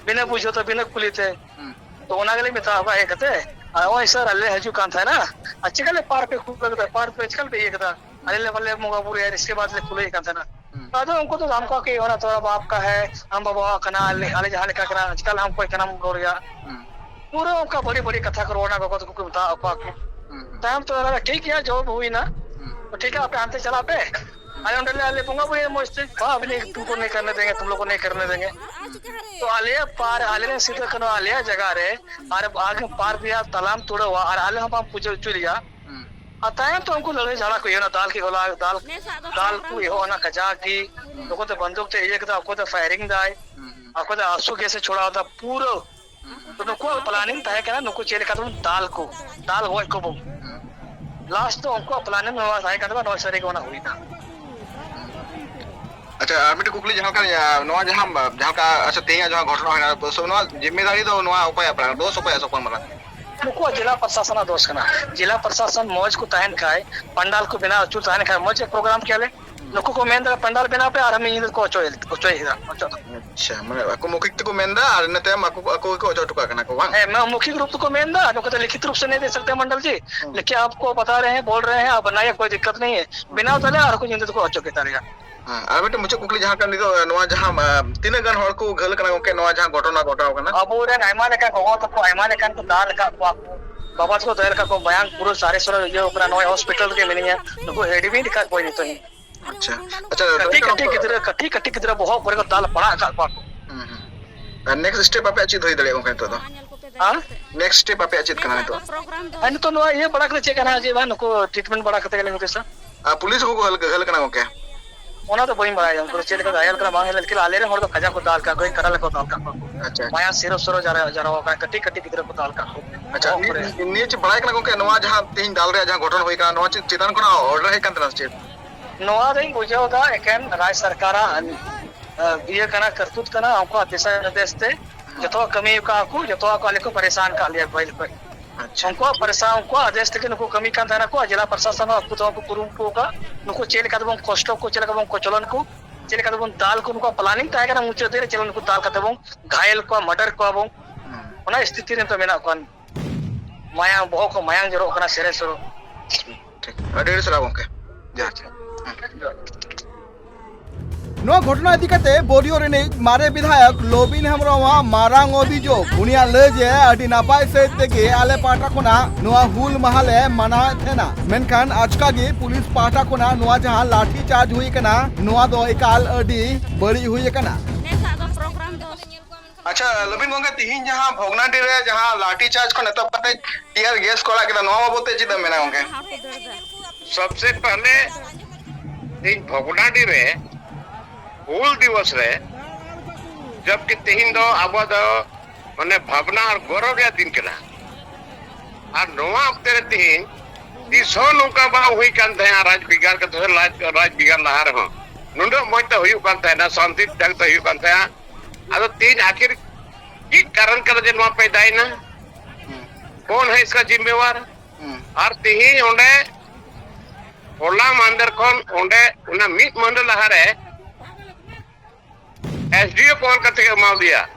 ᱵᱤᱱᱟᱹ ᱵᱩᱡᱷᱟᱹᱣ ᱛᱮ, ᱵᱤᱱᱟᱹ ᱠᱩᱞᱤ ᱛᱮ᱾ ᱦᱩᱸ᱾ ᱛᱚ ᱚᱱᱟ ᱜᱮᱞᱮ ᱢᱮᱛᱟᱣ ᱠᱚᱣᱟ ᱦᱮᱡ ᱠᱟᱛᱮ, ᱟᱨ ᱱᱚᱜᱼᱚᱭ ᱥᱟᱨ, ᱟᱞᱮ ᱞᱮ ᱦᱤᱡᱩᱜ ᱠᱟᱱ ᱛᱟᱦᱮᱱᱟ, ᱟᱨ ᱪᱤᱠᱟᱹ ᱞᱮ ᱯᱟᱨᱠ ᱯᱮ ᱠᱷᱩᱞᱟᱹᱣ ᱠᱮᱫᱟ, ᱯᱟᱨᱠ ᱯᱮ ᱪᱤᱠᱟᱹ ᱞᱮ ᱤᱭᱟᱹ ᱠᱮᱫᱟ? ᱟᱞᱮ ᱞᱮ ᱵᱟᱞᱮ ᱵᱚᱸᱜᱟ ᱵᱩᱨᱩᱭᱟ, ᱤᱥᱠᱮ ᱵᱟᱫᱽ ᱞᱮ ᱠᱷᱩᱞᱟᱹᱣᱮᱫ ᱠᱟᱱ ᱛᱟᱦᱮᱱᱟ᱾ ᱦᱩᱸ᱾ ᱟᱫᱚ ᱩᱱᱠᱩ ᱫᱚ ᱫᱷᱟᱢᱠᱟ ᱠᱮ, ᱚᱱᱟ ᱛᱚ ᱵᱟᱯ ᱠᱟ ᱦᱮ, ᱟᱢ ᱵᱟᱵᱟᱣᱟᱜ ᱠᱟᱱᱟ, ᱟᱞᱮ, ᱟᱞᱮ ᱡᱟᱦᱟᱸ ᱞᱮᱠᱟ ᱠᱟᱱᱟ, ᱪᱤᱠᱟᱹ ᱞᱮ ᱟᱢ ᱠᱷᱚᱡ ᱠᱟᱱᱟᱢ ᱨᱚᱲᱮᱭᱟ? ᱦᱩᱸ᱾ ᱯᱩᱨᱟᱹ ᱚᱱᱠᱟ ᱵᱟᱹᱲᱤᱡ ᱵᱟᱹᱲᱤᱡ ᱠᱟᱛᱷᱟ ᱠᱚ ᱨᱚᱲᱟ, ᱜᱚᱜᱚ ᱛᱟᱠᱚ ᱠᱚ ᱢᱮᱛᱟᱣᱟᱫ ᱠᱚᱣᱟ ᱠᱚ᱾ ᱦᱩᱸ, ᱦᱩᱸ᱾ ᱛᱟᱭᱚᱢ ᱛᱮ ᱚᱱᱟ ᱫᱚ ᱴᱷᱤᱠ ᱜᱮᱭᱟ, ᱡᱚᱵ ᱦᱩᱭᱱᱟ᱾ ᱦᱩᱸ᱾ ᱴᱷᱤᱠ ᱜᱮᱭᱟ, ᱟᱯᱮ ᱦᱟᱱᱛᱮ ᱪᱟᱞᱟᱜ ᱯᱮ᱾ ᱦᱩᱸ᱾ ᱟᱞᱮ ᱚᱸᱰᱮ ᱞᱮ, ᱟᱞᱮ ᱵᱚᱸᱜᱟ ᱵᱩᱨᱩᱭᱟ ᱢᱚᱡᱽ ᱛᱮ᱾ ᱵᱟ, ᱟᱵᱤᱱ ᱛᱩᱢᱠᱚ ᱱᱮ ᱠᱟᱨᱱᱮ ᱫᱮᱝᱜᱮ, ᱛᱩᱢ ᱞᱳᱜ ᱠᱚ ᱱᱮ ᱠᱟᱨᱱᱮ ᱫᱮᱝᱜᱮ᱾ ᱦᱩᱸ᱾ ᱛᱚ ᱟᱞᱮᱭᱟᱜ ᱯᱟᱨ-, ᱟᱞᱮ ᱨᱮᱱ ᱥᱤᱫᱩ ᱠᱟᱹᱱᱦᱩ ᱟᱞᱮᱭᱟᱜ ᱡᱟᱭᱜᱟ ᱨᱮ, ᱟᱨ ᱟᱜᱮ ᱯᱟᱨᱠ ᱨᱮᱭᱟᱜ ᱛᱟᱞᱟᱢ ᱛᱩᱲᱟᱹᱣᱟ ᱟᱨ ᱟᱞᱮ ᱦᱚᱸ ᱵᱟᱢ ᱯᱩᱡᱟᱹ ᱦᱚᱪᱚ ᱞᱮᱭᱟ᱾ ᱦᱩᱸ᱾ ᱟᱨ ᱛᱟᱭᱚᱢ ᱛᱮ ᱩᱱᱠᱩ ᱞᱟᱹᱲᱦᱟᱹᱭ ᱡᱷᱟᱲᱟ ᱠᱚ ᱤᱭᱟᱹ ᱚᱱᱟ ᱫᱟᱞ ᱠᱮᱫ ᱠᱚ, ᱫᱟᱞ, ᱫᱟᱞ ᱠᱚ ᱮᱦᱚᱵ ᱚᱱᱟ ᱠᱟᱡᱟᱠ ᱜᱮ᱾ ᱦᱩᱸ᱾ ᱚᱠᱚᱭ ᱫᱚ ᱵᱚᱱᱫᱩᱠ ᱛᱮ ᱤᱭᱟᱹ ᱠᱮᱫᱟ, ᱚᱠᱚᱭ ᱫᱚ ᱯᱷᱟᱭᱨᱤᱝ ᱫᱟᱭ, ᱦᱩᱸ, ᱦᱩᱸ᱾ ᱚᱠᱚᱭ ᱫᱚ ᱟᱥᱩ ᱜᱮᱥ ᱮ ᱪᱷᱚᱲᱟᱣ ᱫᱟ, ᱯᱩᱨᱟᱹ᱾ ᱦᱩᱸ, ᱦᱩᱸ᱾ ᱛᱚ ᱱᱩᱠᱩᱣᱟᱜ ᱯᱞᱟᱱᱤᱝ ᱛᱟᱦᱮᱸ ᱠᱟᱱᱟ, ᱱᱩᱠᱩ ᱪᱮᱫ ᱞᱮᱠᱟ ᱛᱮᱵᱚᱱ ᱫᱟᱞ ᱠᱚ, ᱫᱟᱞ ᱜᱚᱡ ᱠᱚᱵᱚᱱ᱾ ᱦᱩᱸ᱾ ᱞᱟᱥᱴ ᱫᱚ ᱩᱱᱠᱩᱣᱟᱜ ᱯᱞᱟᱱᱤᱝ ᱱᱚᱣᱟ ᱛᱟᱦᱮᱸ ᱠᱟᱱ ᱛᱟᱠᱚᱣᱟ, ᱱᱚᱣᱟ ᱥᱟᱹᱨᱤ ᱜᱮ ᱚᱱᱟ ᱦᱩᱭᱱᱟ᱾ ᱟᱨ ᱟᱪᱪᱷᱟ, ᱟᱨ ᱢᱤᱫᱴᱮᱱ ᱠᱩᱠᱞᱤ, ᱡᱟᱦᱟᱸ ᱞᱮᱠᱟ, ᱱᱚᱣᱟ ᱡᱟᱦᱟᱸ, ᱡᱟᱦᱟᱸ ᱞᱮᱠᱟ, ᱟᱪᱪᱷᱟ, ᱛᱮᱦᱮᱧᱟᱜ ᱡᱟᱦᱟᱸ ᱜᱷᱚᱴᱚᱱᱟ ᱦᱩᱭᱱᱟ, ᱛᱚ ᱱᱚᱣᱟ ᱡᱤᱢᱢᱮᱫᱟᱨᱤ ᱫᱚ ᱱᱚᱣᱟ ᱚᱠᱚᱭᱟᱜ ᱯᱟᱲᱟᱜ ᱠᱟᱱᱟ? ᱫᱳᱥ ᱚᱠᱚᱭᱟᱜ, ᱥᱚᱠᱚᱭ ᱢᱟᱨᱟᱝ? ᱱᱩᱠᱩᱣᱟᱜ ᱡᱮᱞᱟ ᱯᱨᱚᱥᱟᱥᱚᱱᱟᱜ ᱫᱳᱥ ᱠᱟᱱᱟ᱾ ᱡᱮᱞᱟ ᱯᱨᱚᱥᱟᱥᱚᱱ ᱢᱚᱡᱽ ᱠᱚ ᱛᱟᱦᱮᱱ ᱠᱷᱟᱡ, ᱯᱟᱱᱰᱟᱞ ᱠᱚ ᱵᱮᱱᱟᱣ ᱦᱚᱪᱚ ᱛᱟᱦᱮᱱ ᱠᱷᱟᱡ, ᱢᱚᱡᱽ ᱜᱮ ᱯᱨᱳᱜᱨᱟᱢ ᱠᱮᱭᱟᱞᱮ᱾ ᱱᱩᱠᱩ ᱠᱚ ᱢᱮᱱ ᱮᱫᱟ, "ᱯᱟᱱᱰᱟᱞ ᱵᱮᱱᱟᱣ ᱯᱮ", ᱟᱨ ᱢᱤᱫ ᱧᱤᱫᱟᱹ ᱠᱚ ᱚᱪᱚᱭᱮᱫ, ᱚᱪᱚᱭᱮᱫᱟ, ᱚᱪᱚ ᱫᱚ᱾ ᱟᱪᱪᱷᱟ, ᱢᱟᱱᱮ ᱟᱠᱚ ᱢᱚᱣᱠᱷᱤᱠ ᱛᱮᱠᱚ ᱢᱮᱱ ᱮᱫᱟ, ᱟᱨ ᱤᱱᱟᱹ ᱛᱟᱭᱚᱢ ᱟᱠᱚ, ᱟᱠᱚ ᱜᱮᱠᱚ ᱚᱪᱚ ᱦᱚᱴᱚ ᱠᱟᱜ ᱠᱟᱱᱟ ᱠᱚ, ᱵᱟᱝ? ᱦᱮᱸ, ᱢᱟ-, ᱢᱚᱣᱠᱷᱤᱠ ᱨᱩᱯ ᱛᱮᱠᱚ ᱢᱮᱱ ᱮᱫᱟ, ᱟᱨ ᱱᱩᱠᱩ ᱫᱚ ᱞᱤᱠᱷᱤᱛ ᱨᱩᱯ ᱥᱮ ᱱᱤᱭᱮ ᱫᱮ ᱥᱟᱠᱛᱮ ᱢᱚᱱᱰᱚᱞ ᱡᱤ, ᱦᱩᱸ᱾ ᱞᱮᱠᱤᱱ ᱟᱯᱠᱳ ᱵᱟᱛᱟ ᱨᱮ ᱦᱮᱸ, ᱵᱳᱞ ᱨᱮ ᱦᱮᱸ, ᱟᱯ ᱵᱮᱱᱟᱣ ᱛᱟᱞᱮ, ᱟᱨ ᱠᱚ ᱧᱤᱫᱟᱹ ᱫᱚᱠᱚ ᱚᱪᱚ ᱠᱮᱫ ᱛᱟᱞᱮᱭᱟ᱾ ᱦᱮᱸ, ᱟᱨ ᱢᱤᱫᱴᱮᱱ ᱢᱩᱪᱟᱹᱫ ᱠᱩᱠᱞᱤ, ᱡᱟᱦᱟᱸ ᱞᱮᱠᱟ ᱱᱤᱛᱚᱜ, ᱱᱚᱣᱟ ᱡᱟᱦᱟᱸ, ᱟᱸ, ᱛᱤᱱᱟᱹᱜ ᱜᱟᱱ ᱦᱚᱲ ᱠᱚ ᱜᱷᱟᱹᱞ ᱠᱟᱱᱟ ᱜᱚᱝᱠᱮ, ᱱᱚᱣᱟ ᱡᱟᱦᱟᱸ ᱜᱷᱚᱴᱚᱱᱟ ᱜᱷᱚᱴᱟᱣ ᱠᱟᱱᱟ? ᱟᱵᱚᱨᱮᱱ ᱟᱭᱢᱟ ᱞᱮᱠᱟᱱ ᱜᱚᱜᱚ ᱛᱟᱠᱚ, ᱟᱭᱢᱟ ᱞᱮᱠᱟᱱ ᱠᱚ ᱫᱟᱞ ᱟᱠᱟᱫ ᱠᱚᱣᱟ ᱠᱚ, ᱵᱟᱵᱟ ᱛᱟᱠᱚ ᱫᱟᱹᱲ ᱟᱠᱟᱫ ᱠᱚ, ᱢᱟᱭᱟᱝ ᱯᱩᱨᱟᱹ ᱥᱟᱨᱮ ᱥᱚᱨᱮ ᱤᱭᱟᱹ ᱠᱟᱱᱟ, ᱱᱚᱜᱼᱚᱭ ᱦᱚᱥᱯᱤᱴᱟᱞ ᱨᱮᱜᱮ ᱢᱤᱱᱟᱹᱧᱟ, ᱱᱩᱠᱩ ᱮᱰᱢᱤᱴ ᱟᱠᱟᱫ ᱠᱚᱣᱟ ᱱᱤᱛᱚᱜ᱾ ᱟᱪᱪᱷᱟ, ᱟᱪᱪᱷᱟ, ᱠᱟᱹᱴᱤᱡ ᱠᱟᱹᱴᱤᱡ ᱜᱤᱫᱽᱨᱟᱹ, ᱠᱟᱹᱴᱤᱡ ᱠᱟᱹᱴᱤᱡ ᱜᱤᱫᱽᱨᱟᱹ ᱵᱚᱦᱚᱜ ᱠᱚᱨᱮ ᱠᱚ ᱫᱟᱞ ᱯᱟᱲᱟᱜ ᱟᱠᱟᱫ ᱠᱚᱣᱟ ᱠᱚ᱾ ᱦᱩᱸ, ᱦᱩᱸ᱾ ᱟᱨ ᱱᱮᱠᱥᱴ ᱥᱴᱮᱯ ᱟᱯᱮᱭᱟᱜ ᱪᱮᱫ ᱦᱩᱭ ᱫᱟᱲᱮᱭᱟᱜᱼᱟ ᱜᱚᱝᱠᱮ ᱱᱤᱛᱚᱜ ᱫᱚ? ᱦᱮᱸ? ᱱᱮᱠᱥᱴ ᱥᱴᱮᱯ ᱟᱯᱮᱭᱟᱜ ᱪᱮᱫ ᱠᱟᱱᱟ ᱱᱤᱛᱚᱜ? ᱟᱨ ᱱᱤᱛᱚᱜ ᱱᱚᱣᱟ ᱤᱭᱟᱹ ᱵᱟᱲᱟ ᱠᱟᱛᱮ ᱪᱮᱫ ᱠᱟᱱᱟ ᱡᱮ ᱵᱟᱝ ᱱᱩᱠᱩ ᱴᱨᱤᱴᱢᱮᱱᱴ ᱵᱟᱲᱟ ᱠᱟᱛᱮ ᱜᱮᱞᱮ ᱦᱩᱫᱤᱥᱟ᱾ ᱟᱨ ᱯᱩᱞᱤᱥ ᱠᱚᱠᱚ ᱜᱷᱟᱹᱞ, ᱜᱷᱟᱹᱞ ᱠᱟᱱᱟ ᱜᱚᱝᱠᱮ? ᱚᱱᱟ ᱫᱚ ᱵᱟᱹᱧ ᱵᱟᱲᱟᱭᱟ, ᱩᱱᱠᱩ ᱫᱚ ᱪᱮᱫ ᱞᱮᱠᱟ ᱜᱷᱟᱭᱮᱞ ᱠᱟᱱᱟ ᱵᱟᱝ ᱜᱷᱟᱭᱮᱞ, ᱞᱮᱠᱤᱱ ᱟᱞᱮ ᱨᱮᱱ ᱦᱚᱲ ᱫᱚ ᱠᱟᱡᱟᱠ ᱠᱚ ᱫᱟᱞ ᱠᱟᱜ ᱠᱚᱣᱟ, ᱜᱟᱹᱭ ᱠᱟᱰᱟ ᱞᱮᱠᱟ ᱠᱚ ᱫᱟᱞ ᱠᱟᱜ ᱠᱚᱣᱟ᱾ ᱟᱪᱪᱷᱟ, ᱟᱪᱪᱷᱟ᱾ ᱢᱟᱭᱟᱝ ᱥᱤᱨᱚ ᱥᱚᱨᱚ ᱡᱟᱨᱟ-, ᱡᱟᱨᱣᱟ ᱠᱟᱱᱟ, ᱠᱟᱹᱴᱤᱡ ᱠᱟᱹᱴᱤᱡ ᱜᱤᱫᱽᱨᱟᱹ ᱠᱚ ᱫᱟᱞ ᱠᱟᱜ ᱠᱚᱣᱟ᱾ ᱟᱪᱪᱷᱟ, ᱵᱚᱦᱚᱜ ᱱᱤ-, ᱠᱚᱨᱮ᱾ ᱱᱤ-, ᱱᱤᱭᱟᱹ ᱪᱮᱫ ᱵᱟᱲᱟᱭ ᱠᱟᱱᱟ ᱜᱚᱝᱠᱮ, ᱱᱚᱣᱟ ᱡᱟᱦᱟᱸ ᱛᱮᱦᱮᱧ ᱫᱟᱞ ᱨᱮᱭᱟᱜ ᱡᱟᱦᱟᱸ ᱜᱷᱚᱴᱚᱱ ᱦᱩᱭ ᱠᱟᱱᱟ, ᱱᱚᱣᱟ ᱪᱮᱫ ᱪᱮᱛᱟᱱ ᱠᱷᱚᱱᱟᱜ ᱚᱨᱰᱟᱨ ᱦᱮᱡ ᱠᱟᱱ ᱛᱟᱦᱮᱱᱟ ᱥᱮ ᱪᱮᱫ? ᱱᱚᱣᱟ ᱫᱚᱧ ᱵᱩᱡᱷᱟᱹᱣ ᱫᱟ ᱮᱠᱮᱱ ᱨᱟᱡᱽ ᱥᱚᱨᱠᱟᱨᱟᱜ, ᱟᱸ, ᱤᱭᱟᱹ ᱠᱟᱱᱟ, ᱠᱟᱨᱛᱩᱛ ᱠᱟᱱᱟ, ᱩᱱᱠᱩᱣᱟᱜ ᱫᱤᱥᱟ ᱱᱤᱨᱫᱮᱥ ᱛᱮ ᱦᱮᱸ᱾ ᱡᱚᱛᱚᱣᱟᱜ ᱠᱟᱹᱢᱤ ᱟᱠᱟᱫ ᱠᱚ, ᱡᱚᱛᱚᱣᱟᱜ ᱠᱚ ᱟᱞᱮ ᱠᱚ ᱯᱟᱨᱤᱥᱟᱱ ᱟᱠᱟᱫ ᱞᱮᱭᱟ ᱯᱟᱹᱦᱤᱞ ᱠᱷᱚᱱ᱾ ᱟᱪᱪᱷᱟ, ᱩᱱᱠᱩᱣᱟᱜ ᱟᱪᱪᱷᱟ᱾ ᱯᱟᱨᱤᱥᱟᱱ, ᱩᱱᱠᱩᱣᱟᱜ ᱟᱫᱮᱥ ᱛᱮᱜᱮ ᱱᱩᱠᱩ ᱠᱟᱹᱢᱤ ᱠᱟᱱ ᱛᱟᱦᱮᱱᱟ ᱠᱚ, ᱟᱨ ᱡᱮᱞᱟ ᱯᱨᱚᱥᱟᱥᱚᱱ ᱦᱚᱸ ᱟᱠᱚ ᱛᱮᱦᱚᱸ ᱠᱚ ᱠᱩᱨᱩᱢᱩᱴᱩ ᱟᱠᱟᱫ, ᱱᱩᱠᱩ ᱪᱮᱫ ᱞᱮᱠᱟ ᱛᱮᱵᱚᱱ ᱠᱚᱥᱴᱚ ᱠᱚ, ᱪᱮᱫ ᱞᱮᱠᱟ ᱵᱚᱱ ᱠᱚᱪᱞᱚᱱ ᱠᱚ, ᱪᱮᱫ ᱞᱮᱠᱟ ᱛᱮᱵᱚᱱ ᱫᱟᱞ ᱠᱚ, ᱱᱩᱠᱩᱣᱟᱜ ᱯᱞᱟᱱᱤᱝ ᱛᱟᱦᱮᱸ ᱠᱟᱱᱟ ᱢᱩᱪᱟᱹᱫ ᱫᱤᱱ ᱨᱮ, ᱪᱮᱫ ᱱᱩᱠᱩ ᱫᱟᱞ ᱠᱟᱛᱮ ᱵᱚᱱ ᱜᱷᱟᱭᱮᱞ ᱠᱚᱣᱟ, ᱢᱟᱨᱰᱟᱨ ᱠᱚᱣᱟ ᱵᱚᱱ᱾ ᱦᱩᱸ᱾ ᱚᱱᱟ ᱥᱛᱷᱤᱛᱤ ᱨᱮ ᱱᱤᱛᱚᱜ ᱢᱮᱱᱟᱜ ᱠᱚᱣᱟ᱾ ᱢᱟᱭᱟᱝ, ᱵᱚᱦᱚᱜ ᱠᱚ ᱢᱟᱭᱟᱝ ᱡᱚᱨᱚᱜ ᱠᱟᱱᱟ, ᱥᱮᱨᱮ ᱥᱚᱨᱚ᱾ ᱴᱷᱤᱠ, ᱴᱷᱤᱠ᱾ ᱟᱹᱰᱤ ᱟᱹᱰᱤ ᱥᱟᱨᱦᱟᱣ ᱜᱚᱝᱠᱮ᱾ ᱡᱚᱦᱟᱨ, ᱡᱚᱦᱟᱨ᱾ ᱦᱩᱸ᱾ ᱱᱚᱣᱟ ᱜᱷᱚᱴᱚᱱᱟ ᱤᱫᱤ ᱠᱟᱛᱮ ᱵᱳᱰᱤᱭᱳ ᱨᱤᱱᱤᱡ ᱢᱟᱨᱮ ᱵᱤᱫᱷᱟᱭᱚᱠ ᱞᱚᱵᱤᱱ ᱦᱮᱢᱵᱨᱚᱢᱟᱜ ᱢᱟᱨᱟᱝ ᱚᱵᱷᱤᱡᱳᱜᱽ, ᱩᱱᱤᱭᱟᱜ ᱞᱟᱹᱭ ᱡᱮ ᱟᱹᱰᱤ ᱱᱟᱯᱟᱭ ᱥᱟᱹᱦᱤᱡ ᱛᱮᱜᱮ ᱟᱞᱮ ᱯᱟᱦᱴᱟ ᱠᱷᱚᱱᱟᱜ ᱱᱚᱣᱟ ᱦᱩᱞ ᱢᱟᱦᱟ ᱞᱮ ᱢᱟᱱᱟᱣᱮᱫ ᱛᱟᱦᱮᱱᱟ, ᱢᱮᱱᱠᱷᱟᱱ ᱟᱪᱠᱟ ᱜᱮ ᱯᱩᱞᱤᱥ ᱯᱟᱦᱴᱟ ᱠᱷᱚᱱᱟᱜ ᱱᱚᱣᱟ ᱡᱟᱦᱟᱸ ᱞᱟᱴᱷᱤ ᱪᱟᱨᱡᱽ ᱦᱩᱭ ᱟᱠᱟᱱᱟ, ᱱᱚᱣᱟ ᱫᱚ ᱮᱠᱟᱞ ᱟᱹᱰᱤ ᱵᱟᱹᱲᱤᱡ ᱦᱩᱭ ᱟᱠᱟᱱᱟ᱾ ᱟᱪᱪᱷᱟ, ᱞᱚᱵᱤᱱ ᱜᱚᱝᱠᱮ, ᱛᱤᱦᱤᱧ ᱡᱟᱦᱟᱸ ᱵᱷᱚᱜᱽᱱᱟᱰᱤ ᱨᱮ ᱡᱟᱦᱟᱸ ᱞᱟᱴᱷᱤ ᱪᱟᱨᱡᱽ ᱠᱷᱚᱱ ᱮᱛᱚᱦᱚᱵ ᱠᱟᱛᱮ ᱴᱤᱭᱟᱨ ᱜᱮᱥ ᱠᱚ ᱟᱲᱟᱜ ᱠᱮᱫᱟ, ᱱᱚᱣᱟ ᱵᱟᱵᱚᱛ ᱛᱮ ᱪᱮᱫ ᱮᱢ ᱢᱮᱱᱟ ᱜᱚᱝᱠᱮ? सबसे पहले ᱛᱮᱦᱮᱧ ᱵᱷᱚᱜᱽᱱᱟᱰᱤ ᱨᱮ ᱦᱩᱞ ᱫᱤᱵᱚᱥ ᱨᱮ, ᱡᱚᱵᱠᱤ ᱛᱮᱦᱮᱧ ᱫᱚ ᱟᱵᱚ ᱫᱚ ᱢᱟᱱᱮ ᱵᱷᱟᱵᱽᱱᱟ ᱟᱨ ᱜᱚᱨᱚᱵᱽ ᱨᱮᱭᱟᱜ ᱫᱤᱱ ᱠᱟᱱᱟ, ᱟᱨ ᱱᱚᱣᱟ ᱚᱠᱛᱮ ᱨᱮ ᱛᱮᱦᱮᱧ ᱛᱤᱥ ᱦᱚᱸ ᱱᱚᱝᱠᱟ ᱵᱟᱝ ᱦᱩᱭ ᱠᱟᱱ ᱛᱟᱦᱮᱸᱜᱼᱟ, ᱨᱟᱡᱽ ᱵᱷᱮᱜᱟᱨ ᱠᱟᱛᱮ ᱥᱮ ᱨᱟᱡᱽ, ᱨᱟᱡᱽ ᱵᱷᱮᱜᱟᱨ ᱞᱟᱦᱟ ᱨᱮᱦᱚᱸ᱾ ᱱᱩᱱᱟᱹᱜ ᱢᱚᱡᱽ ᱛᱮ ᱦᱩᱭᱩᱜ ᱠᱟᱱ ᱛᱟᱦᱮᱱᱟ, ᱥᱟᱱᱛᱤ ᱰᱷᱟᱝ ᱛᱮ ᱦᱩᱭᱩᱜ ᱠᱟᱱ ᱛᱟᱦᱮᱱᱟ᱾ ᱟᱫᱚ ᱛᱮᱦᱮᱧ ᱟᱹᱠᱷᱤᱨ ᱪᱮᱫ ᱠᱟᱨᱚᱱ ᱠᱟᱱᱟ ᱡᱮ ᱱᱚᱣᱟ ᱯᱮᱫᱟᱭᱮᱱᱟ? ᱦᱩᱸ᱾ कौन है इसका जिम्मेवार? ᱦᱩᱸ᱾ ᱟᱨ ᱛᱮᱦᱮᱧ ᱚᱸᱰᱮ ᱦᱚᱞᱟ ᱢᱟᱦᱫᱮᱨ ᱠᱷᱚᱱ ᱚᱸᱰᱮ ᱚᱱᱟ ᱢᱤᱫ ᱢᱟᱹᱦᱱᱟᱹ ᱞᱟᱦᱟᱨᱮ ᱮᱥᱰᱤᱳ ᱠᱚᱞ ᱠᱟᱛᱮ ᱮᱢᱟᱣᱟᱫᱮᱭᱟ᱾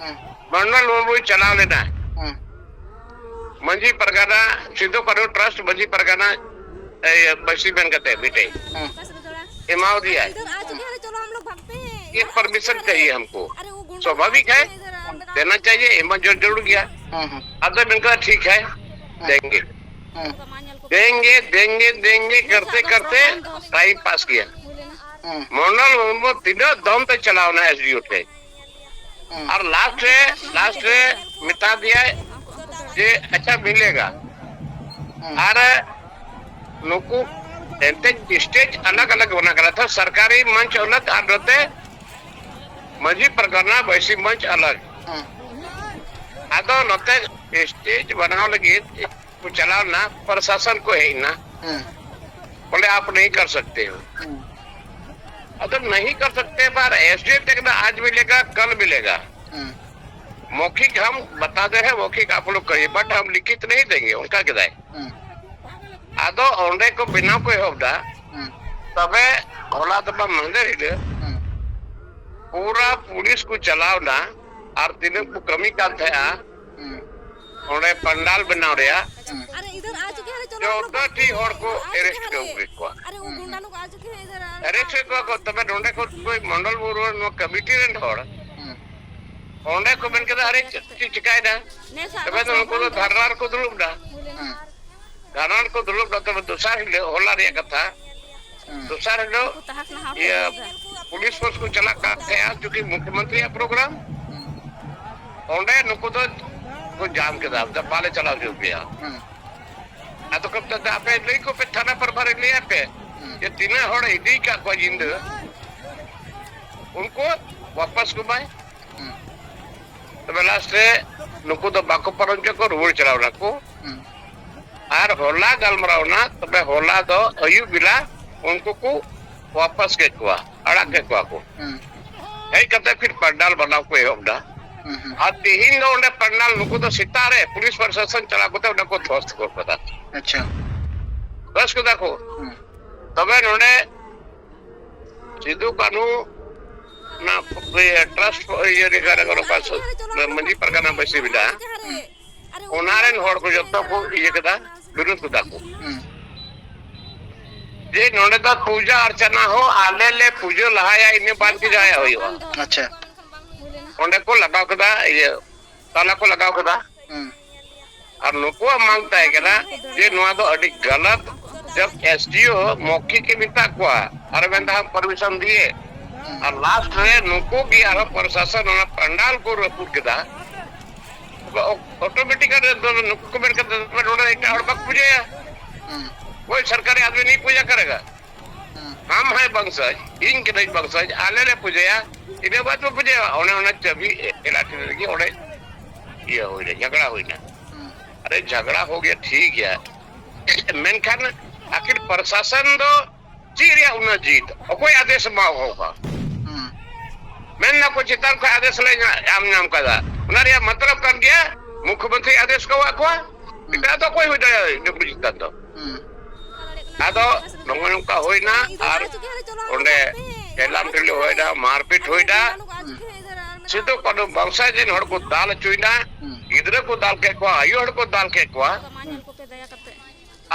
ᱦᱩᱸ᱾ ᱢᱚᱱᱰᱚᱞ ᱢᱩᱨᱢᱩᱭ ᱪᱟᱞᱟᱣ ᱞᱮᱱᱟ᱾ ᱦᱩᱸ᱾ ᱢᱟᱹᱡᱷᱤ ᱯᱟᱨᱜᱟᱱᱟ, ᱥᱤᱫᱩ ᱠᱟᱹᱱᱦᱩ ᱴᱨᱟᱥᱴ ᱢᱟᱹᱡᱷᱤ ᱯᱟᱨᱜᱟᱱᱟ, ᱮ, ᱵᱟᱹᱭᱥᱤ ᱢᱮᱱ ᱠᱟᱛᱮ ᱢᱤᱫᱴᱮᱡ᱾ ᱦᱩᱸ᱾ ᱮᱢᱟᱣᱟᱫᱮᱭᱟᱭ᱾ इधर आ चुके हैं, चलो हम लोग भागते हैं। ये यार, आ परमिशन चुके हैं। चाहिए हमको। अरे वो गुंडा स्वाभाविक आ है, चुके हैं इधर, अंदर आ देना चुके चाहिए, हैं। इमरजेंसी जरूर गया। हम्म, हम्म। अब तो मैंने कहा, "ठीक है, हम्म। देंगे।" हम्म। देंगे, देंगे, देंगे करते करते टाइम पास किया। हम्म। मोनल मुर्मू तीनों दम पे चलावना एसडीओ थे। हम्म। और लास्ट रे, लास्ट रे मिटा दिया जे अच्छा मिलेगा। हम्म। और नुकु एंते स्टेज अलग अलग बना करा था, सरकारी मंच अलग और नोते मझी परगना वैसी मंच अलग। हम्म। ᱟᱫᱚ ᱱᱚᱛᱮ ᱥᱴᱮᱡᱽ ᱵᱮᱱᱟᱣ ᱞᱟᱹᱜᱤᱫ ᱠᱚ ᱪᱟᱞᱟᱣ ᱞᱮᱱᱟ ᱯᱨᱚᱥᱟᱥᱚᱱ ᱠᱚ ᱦᱮᱡ ᱮᱱᱟ᱾ ᱦᱩᱸ᱾ ᱵᱚᱞᱮ ᱟᱯ ᱱᱟᱦᱤᱸ ᱠᱟᱨ ᱥᱟᱠᱛᱮ ᱦᱳ᱾ ᱦᱩᱸ᱾ ᱟᱫᱚ ᱱᱟᱦᱤᱸ ᱠᱟᱨ ᱥᱟᱠᱛᱮ ᱵᱟᱨ ᱮᱥᱰᱤᱳ ᱛᱮ ᱠᱟᱱᱟ, ᱟᱡᱽ ᱢᱤᱞᱮᱜᱟ ᱠᱟᱞ ᱢᱤᱞᱮᱜᱟ᱾ ᱦᱩᱸ᱾ मौखिक हम बता दे रहे हैं, मौखिक आप लोग करिए, बट हम लिखित नहीं देंगे, ᱚᱱᱠᱟ ᱠᱮᱫᱟᱭ᱾ ᱦᱩᱸ᱾ ᱟᱫᱚ ᱚᱸᱰᱮ ᱠᱚ ᱵᱮᱱᱟᱣ ᱠᱚ ᱮᱦᱚᱵ ᱫᱟ᱾ ᱦᱩᱸ᱾ ᱛᱚᱵᱮ ᱦᱚᱞᱟ ᱫᱚ ᱵᱟᱝ, ᱢᱟᱦᱫᱮᱨ ᱦᱤᱞᱳᱜ ᱦᱩᱸ᱾ ᱯᱩᱨᱟ ᱯᱩᱞᱤᱥ ᱠᱚ ᱪᱟᱞᱟᱣ ᱱᱟ ᱟᱨ ᱛᱤᱱᱟᱹᱜ ᱠᱚ ᱠᱟᱹᱢᱤ ᱠᱟᱱ ᱛᱟᱦᱮᱸᱜᱼᱟ ᱦᱩᱸ᱾ ᱚᱸᱰᱮ ᱯᱟᱱᱰᱟᱞ ᱵᱮᱱᱟᱣ ᱨᱮᱭᱟᱜ᱾ ᱦᱩᱸ᱾ अरे इधर आ चुके हैं, चलो हम लोग ᱪᱳᱫᱫᱳ ᱴᱤ ᱦᱚᱲ ᱠᱚ ᱟᱨᱮᱥᱴ ᱠᱚ ᱟᱹᱜᱩ ᱠᱮᱫ ᱠᱚᱣᱟ᱾ अरे वो गुंडा लोग आ चुके हैं इधर। ᱟᱨᱮᱥᱴ ᱠᱮᱫ ᱠᱚᱣᱟ ᱠᱚ, ᱛᱚᱵᱮ ᱱᱚᱸᱰᱮ ᱠᱷᱚᱱ ᱠᱚ ᱢᱚᱱᱰᱚᱞ ᱵᱚᱨᱚ ᱱᱚᱣᱟ ᱠᱚᱢᱤᱴᱤ ᱨᱮᱱ ᱦᱚᱲ ᱦᱩᱸ᱾ ᱚᱸᱰᱮ ᱠᱚ ᱢᱮᱱ ᱠᱮᱫᱟ, "ᱟᱨᱮ ᱪᱮᱫ ᱪᱤᱠᱟᱭᱮᱱᱟ?" ᱛᱚᱵᱮ ᱫᱚ ᱩᱱᱠᱩ ᱫᱚ ᱫᱷᱟᱨᱱᱟ ᱨᱮᱠᱚ ᱫᱩᱲᱩᱵ ᱮᱱᱟ᱾ ᱦᱩᱸ᱾ ᱫᱷᱟᱨᱱᱟ ᱨᱮᱠᱚ ᱫᱩᱲᱩᱵ ᱮᱱᱟ, ᱛᱚᱵᱮ ᱫᱚᱥᱟᱨ ᱦᱤᱞᱳᱜ, ᱦᱚᱞᱟ ᱨᱮᱭᱟᱜ ᱠᱟᱛᱷᱟ, ᱦᱩᱸ᱾ ᱫᱚᱥᱟᱨ ᱦᱤᱞᱳᱜ ᱤᱭᱟᱹ ᱯᱩᱞᱤᱥ ᱯᱷᱳᱨᱥ ᱠᱚ ᱪᱟᱞᱟᱜ ᱠᱟᱱ ᱛᱟᱦᱮᱸᱜᱼᱟ, ᱪᱩᱸᱠᱤ ᱢᱩᱠᱷᱭᱚᱢᱚᱱᱛᱨᱤᱭᱟᱜ ᱯᱨᱳᱜᱨᱟᱢ, ᱦᱩᱸ᱾ ᱚᱸᱰᱮ ᱱᱩᱠᱩ ᱫᱚ ᱠᱚ ᱡᱟᱢ ᱠᱮᱫᱟ, ᱵᱟᱞᱮ ᱪᱟᱞᱟᱣ ᱦᱚᱪᱚ ᱯᱮᱭᱟ᱾ ᱦᱩᱸ᱾ ᱟᱫᱚ ᱠᱚ ᱢᱮᱛᱟ ᱫᱟ, "ᱟᱯᱮ ᱞᱟᱹᱭ ᱠᱚᱯᱮ, ᱛᱷᱟᱱᱟ ᱯᱨᱚᱵᱷᱟᱨᱤ ᱞᱟᱹᱭ ᱟᱯᱮ ᱦᱩᱸ᱾ ᱡᱮ ᱛᱤᱱᱟᱹᱜ ᱦᱚᱲ ᱤᱫᱤ ᱠᱟᱜ ᱠᱚᱣᱟ ᱧᱤᱫᱟᱹ, ᱩᱱᱠᱩ ᱣᱟᱯᱟᱥ ᱠᱚᱢᱟᱭ᱾" ᱦᱩᱸ᱾ ᱛᱚᱵᱮ ᱞᱟᱥᱴ ᱨᱮ ᱱᱩᱠᱩ ᱫᱚ ᱵᱟᱠᱚ ᱯᱟᱨᱚᱢ ᱦᱚᱪᱚ ᱠᱚ, ᱨᱩᱣᱟᱹᱲ ᱪᱟᱞᱟᱣ ᱱᱟᱠᱚ᱾ ᱦᱩᱸ᱾ ᱟᱨ ᱦᱚᱞᱟ ᱜᱟᱞᱢᱟᱨᱟᱣ ᱱᱟ, ᱛᱚᱵᱮ ᱦᱚᱞᱟ ᱫᱚ ᱟᱹᱭᱩᱵ ᱵᱮᱞᱟ ᱩᱱᱠᱩ ᱠᱚ ᱣᱟᱯᱟᱥ ᱠᱮᱫ ᱠᱚᱣᱟ, ᱟᱲᱟᱜ ᱠᱮᱫ ᱠᱚᱣᱟ ᱠᱚ᱾ ᱦᱮᱡ ᱠᱟᱛᱮ ᱯᱷᱤᱨ ᱯᱟᱱᱰᱟᱞ ᱵᱮᱱᱟᱣ ᱠᱚ ᱮᱦᱚᱵ ᱮᱫᱟ᱾ ᱟᱨ ᱛᱮᱦᱮᱧ ᱫᱚ ᱚᱸᱰᱮ ᱯᱟᱱᱰᱟᱞ ᱱᱩᱠᱩ ᱫᱚ ᱥᱮᱛᱟᱜ ᱨᱮ ᱯᱩᱞᱤᱥ ᱯᱨᱚᱥᱟᱥᱚᱱ ᱪᱟᱞᱟᱣ ᱠᱟᱛᱮ ᱚᱸᱰᱮ ᱠᱚ ᱫᱷᱚᱥ ᱜᱚᱫ ᱠᱟᱫᱟ᱾ ᱟᱪᱪᱷᱟ᱾ ᱫᱷᱚᱥ ᱠᱮᱫᱟ ᱠᱚ᱾ ᱛᱚᱵᱮ ᱱᱚᱰᱮ ᱥᱤᱫᱩ ᱠᱟᱹᱱᱦᱩ ᱚᱱᱟ ᱤᱭᱟᱹ ᱴᱨᱟᱥᱴ ᱤᱭᱟᱹ ᱞᱮᱠᱟ ᱨᱮ ᱱᱚᱝᱠᱟ ᱢᱟᱹᱡᱷᱤ ᱯᱟᱨᱜᱟᱱᱟ ᱵᱟᱹᱭᱥᱤ ᱢᱮᱱᱟᱜᱼᱟ᱾ ᱚᱱᱟ ᱨᱮᱱ ᱦᱚᱲ ᱠᱚ ᱡᱚᱛᱚ ᱠᱚ ᱤᱭᱟᱹ ᱠᱮᱫᱟ, ᱵᱤᱨᱳᱫ ᱠᱮᱫᱟ ᱠᱚ᱾ ᱡᱮ ᱱᱚᱰᱮ ᱫᱚ ᱯᱩᱡᱟ ᱟᱨᱪᱟᱱᱟ ᱦᱚᱸ ᱟᱞᱮ ᱞᱮ ᱯᱩᱡᱟᱹ ᱞᱟᱦᱟᱭᱟ, ᱤᱱᱟᱹ ᱵᱟᱫ ᱜᱮ ᱡᱟᱦᱟᱸᱭᱟᱜ ᱦᱩᱭᱩᱜᱼᱟ᱾ ᱟᱪᱪᱷᱟ᱾ ᱚᱸᱰᱮ ᱠᱚ ᱞᱟᱜᱟᱣ ᱠᱮᱫᱟ ᱤᱭᱟᱹ, ᱛᱟᱞᱟ ᱠᱚ ᱞᱟᱜᱟᱣ ᱠᱮᱫᱟ᱾ ᱟᱨ ᱱᱩᱠᱩᱣᱟᱜ ᱢᱟᱝ ᱛᱟᱦᱮᱸ ᱠᱟᱱᱟ ᱡᱮ ᱱᱚᱣᱟ ᱫᱚ ᱟᱹᱰᱤ ᱜᱟᱞᱟᱛ, ᱡᱟᱵ ᱮᱥ ᱰᱤ ᱳ ᱢᱚᱠᱷᱤ ᱠᱮ ᱢᱮᱛᱟ ᱠᱚᱣᱟ ᱟᱨ ᱢᱮᱱᱫᱟ ᱦᱟᱢ ᱯᱟᱨᱢᱤᱥᱚᱱ ᱫᱤᱭᱮ, ᱟᱨ ᱞᱟᱥᱴ ᱨᱮ ᱱᱩᱠᱩ ᱜᱮ ᱟᱨᱦᱚᱸ ᱯᱨᱚᱥᱟᱥᱚᱱ ᱚᱱᱟ ᱯᱟᱱᱰᱟᱞ ᱠᱚ ᱨᱟᱹᱯᱩᱫ ᱠᱮᱫᱟ᱾ ᱚᱴᱳᱢᱮᱴᱤᱠ ᱱᱩᱠᱩ ᱠᱚ ᱢᱮᱱ ᱠᱮᱫᱟ ᱱᱚᱰᱮ ᱮᱴᱟᱜ ᱦᱚᱲ ᱵᱟᱠᱚ ᱯᱩᱡᱟᱹᱭᱟ, ᱠᱳᱭ ᱥᱚᱨᱠᱟᱨᱤ ᱟᱫᱢᱤ ᱱᱤ ᱯᱩᱡᱟ ᱠᱟᱨᱮᱜᱟ᱾ ᱟᱢ ᱦᱟᱭ ᱵᱚᱝᱥᱚᱡᱽ, ᱤᱧ ᱠᱟᱹᱱᱟᱹᱧ ᱵᱚᱝᱥᱚᱡᱽ, ᱟᱞᱮ ᱞᱮ ᱯᱩᱡᱟᱹᱭᱟ, ᱤᱱᱟᱹ ᱵᱟᱫ ᱯᱮ ᱯᱩᱡᱟᱹᱭᱟ᱾ ᱚᱱᱮ ᱚᱱᱟ ᱪᱟᱹᱵᱤ ᱮᱞᱟᱴᱤ ᱨᱮᱜᱮ ᱚᱸᱰᱮ ᱤᱭᱟᱹ ᱦᱩᱭᱱᱟ, ᱡᱷᱟᱜᱽᱲᱟ ᱦᱩᱭᱱᱟ᱾ ᱟᱨᱮ ᱡᱷᱟᱜᱽᱲᱟ ᱦᱳ ᱜᱮᱭᱟ, ᱴᱷᱤᱠ ᱜᱮᱭᱟ, ᱢᱮᱱᱠᱷᱟᱱ ᱟᱹᱠᱷᱤᱨ ᱯᱨᱚᱥᱟᱥᱚᱱ ᱫᱚ ᱪᱮᱫ ᱨᱮᱭᱟᱜ ᱩᱱᱟᱹᱜ ᱡᱤᱫ? ᱚᱠᱚᱭ ᱟᱫᱮᱥ ᱮᱢᱟ ᱠᱚ ᱠᱟᱱᱟ? ᱢᱮᱱ ᱫᱟᱠᱚ ᱪᱮᱛᱟᱱ ᱠᱷᱚᱱ ᱟᱫᱮᱥ ᱞᱮ ᱧᱟ-, ᱧᱟᱢ ᱧᱟᱢ ᱠᱟᱫᱟ᱾ ᱚᱱᱟ ᱨᱮᱭᱟᱜ ᱢᱚᱛᱞᱚᱵ ᱠᱟᱱ ᱜᱮᱭᱟ ᱢᱩᱠᱷᱭᱚᱢᱚᱱᱛᱨᱤ ᱟᱫᱮᱥ ᱠᱟᱣᱟᱫ ᱠᱚᱣᱟ᱾ ᱮᱴᱟᱜ ᱫᱚ ᱚᱠᱚᱭ ᱦᱩᱭ ᱫᱟᱲᱮᱭᱟᱜᱼᱟ ᱤᱱᱟᱹ ᱠᱚ ᱪᱮᱛᱟᱱ ᱫᱚ? ᱟᱫᱚ ᱱᱚᱜᱼᱚᱭ ᱱᱚᱝᱠᱟ ᱦᱩᱭᱱᱟ᱾ ᱟᱨ ᱚᱸᱰᱮ ᱴᱷᱮᱞᱟᱢ ᱴᱷᱤᱞᱤ ᱦᱩᱭᱱᱟ, ᱢᱟᱨᱯᱤᱴ ᱦᱩᱭᱱᱟ᱾ ᱥᱤᱫᱩ ᱠᱟᱹᱱᱦᱩ ᱵᱚᱝᱥᱚᱡᱽ ᱨᱮᱱ ᱦᱚᱲ ᱠᱚ ᱫᱟᱞ ᱦᱚᱪᱚᱭᱮᱱᱟ᱾ ᱜᱤᱫᱽᱨᱟᱹ ᱠᱚ ᱫᱟᱞ ᱠᱮᱫ ᱠᱚᱣᱟ, ᱟᱭᱳ ᱦᱚᱲ ᱠᱚ ᱫᱟᱞ ᱠᱮᱫ ᱠᱚᱣᱟ᱾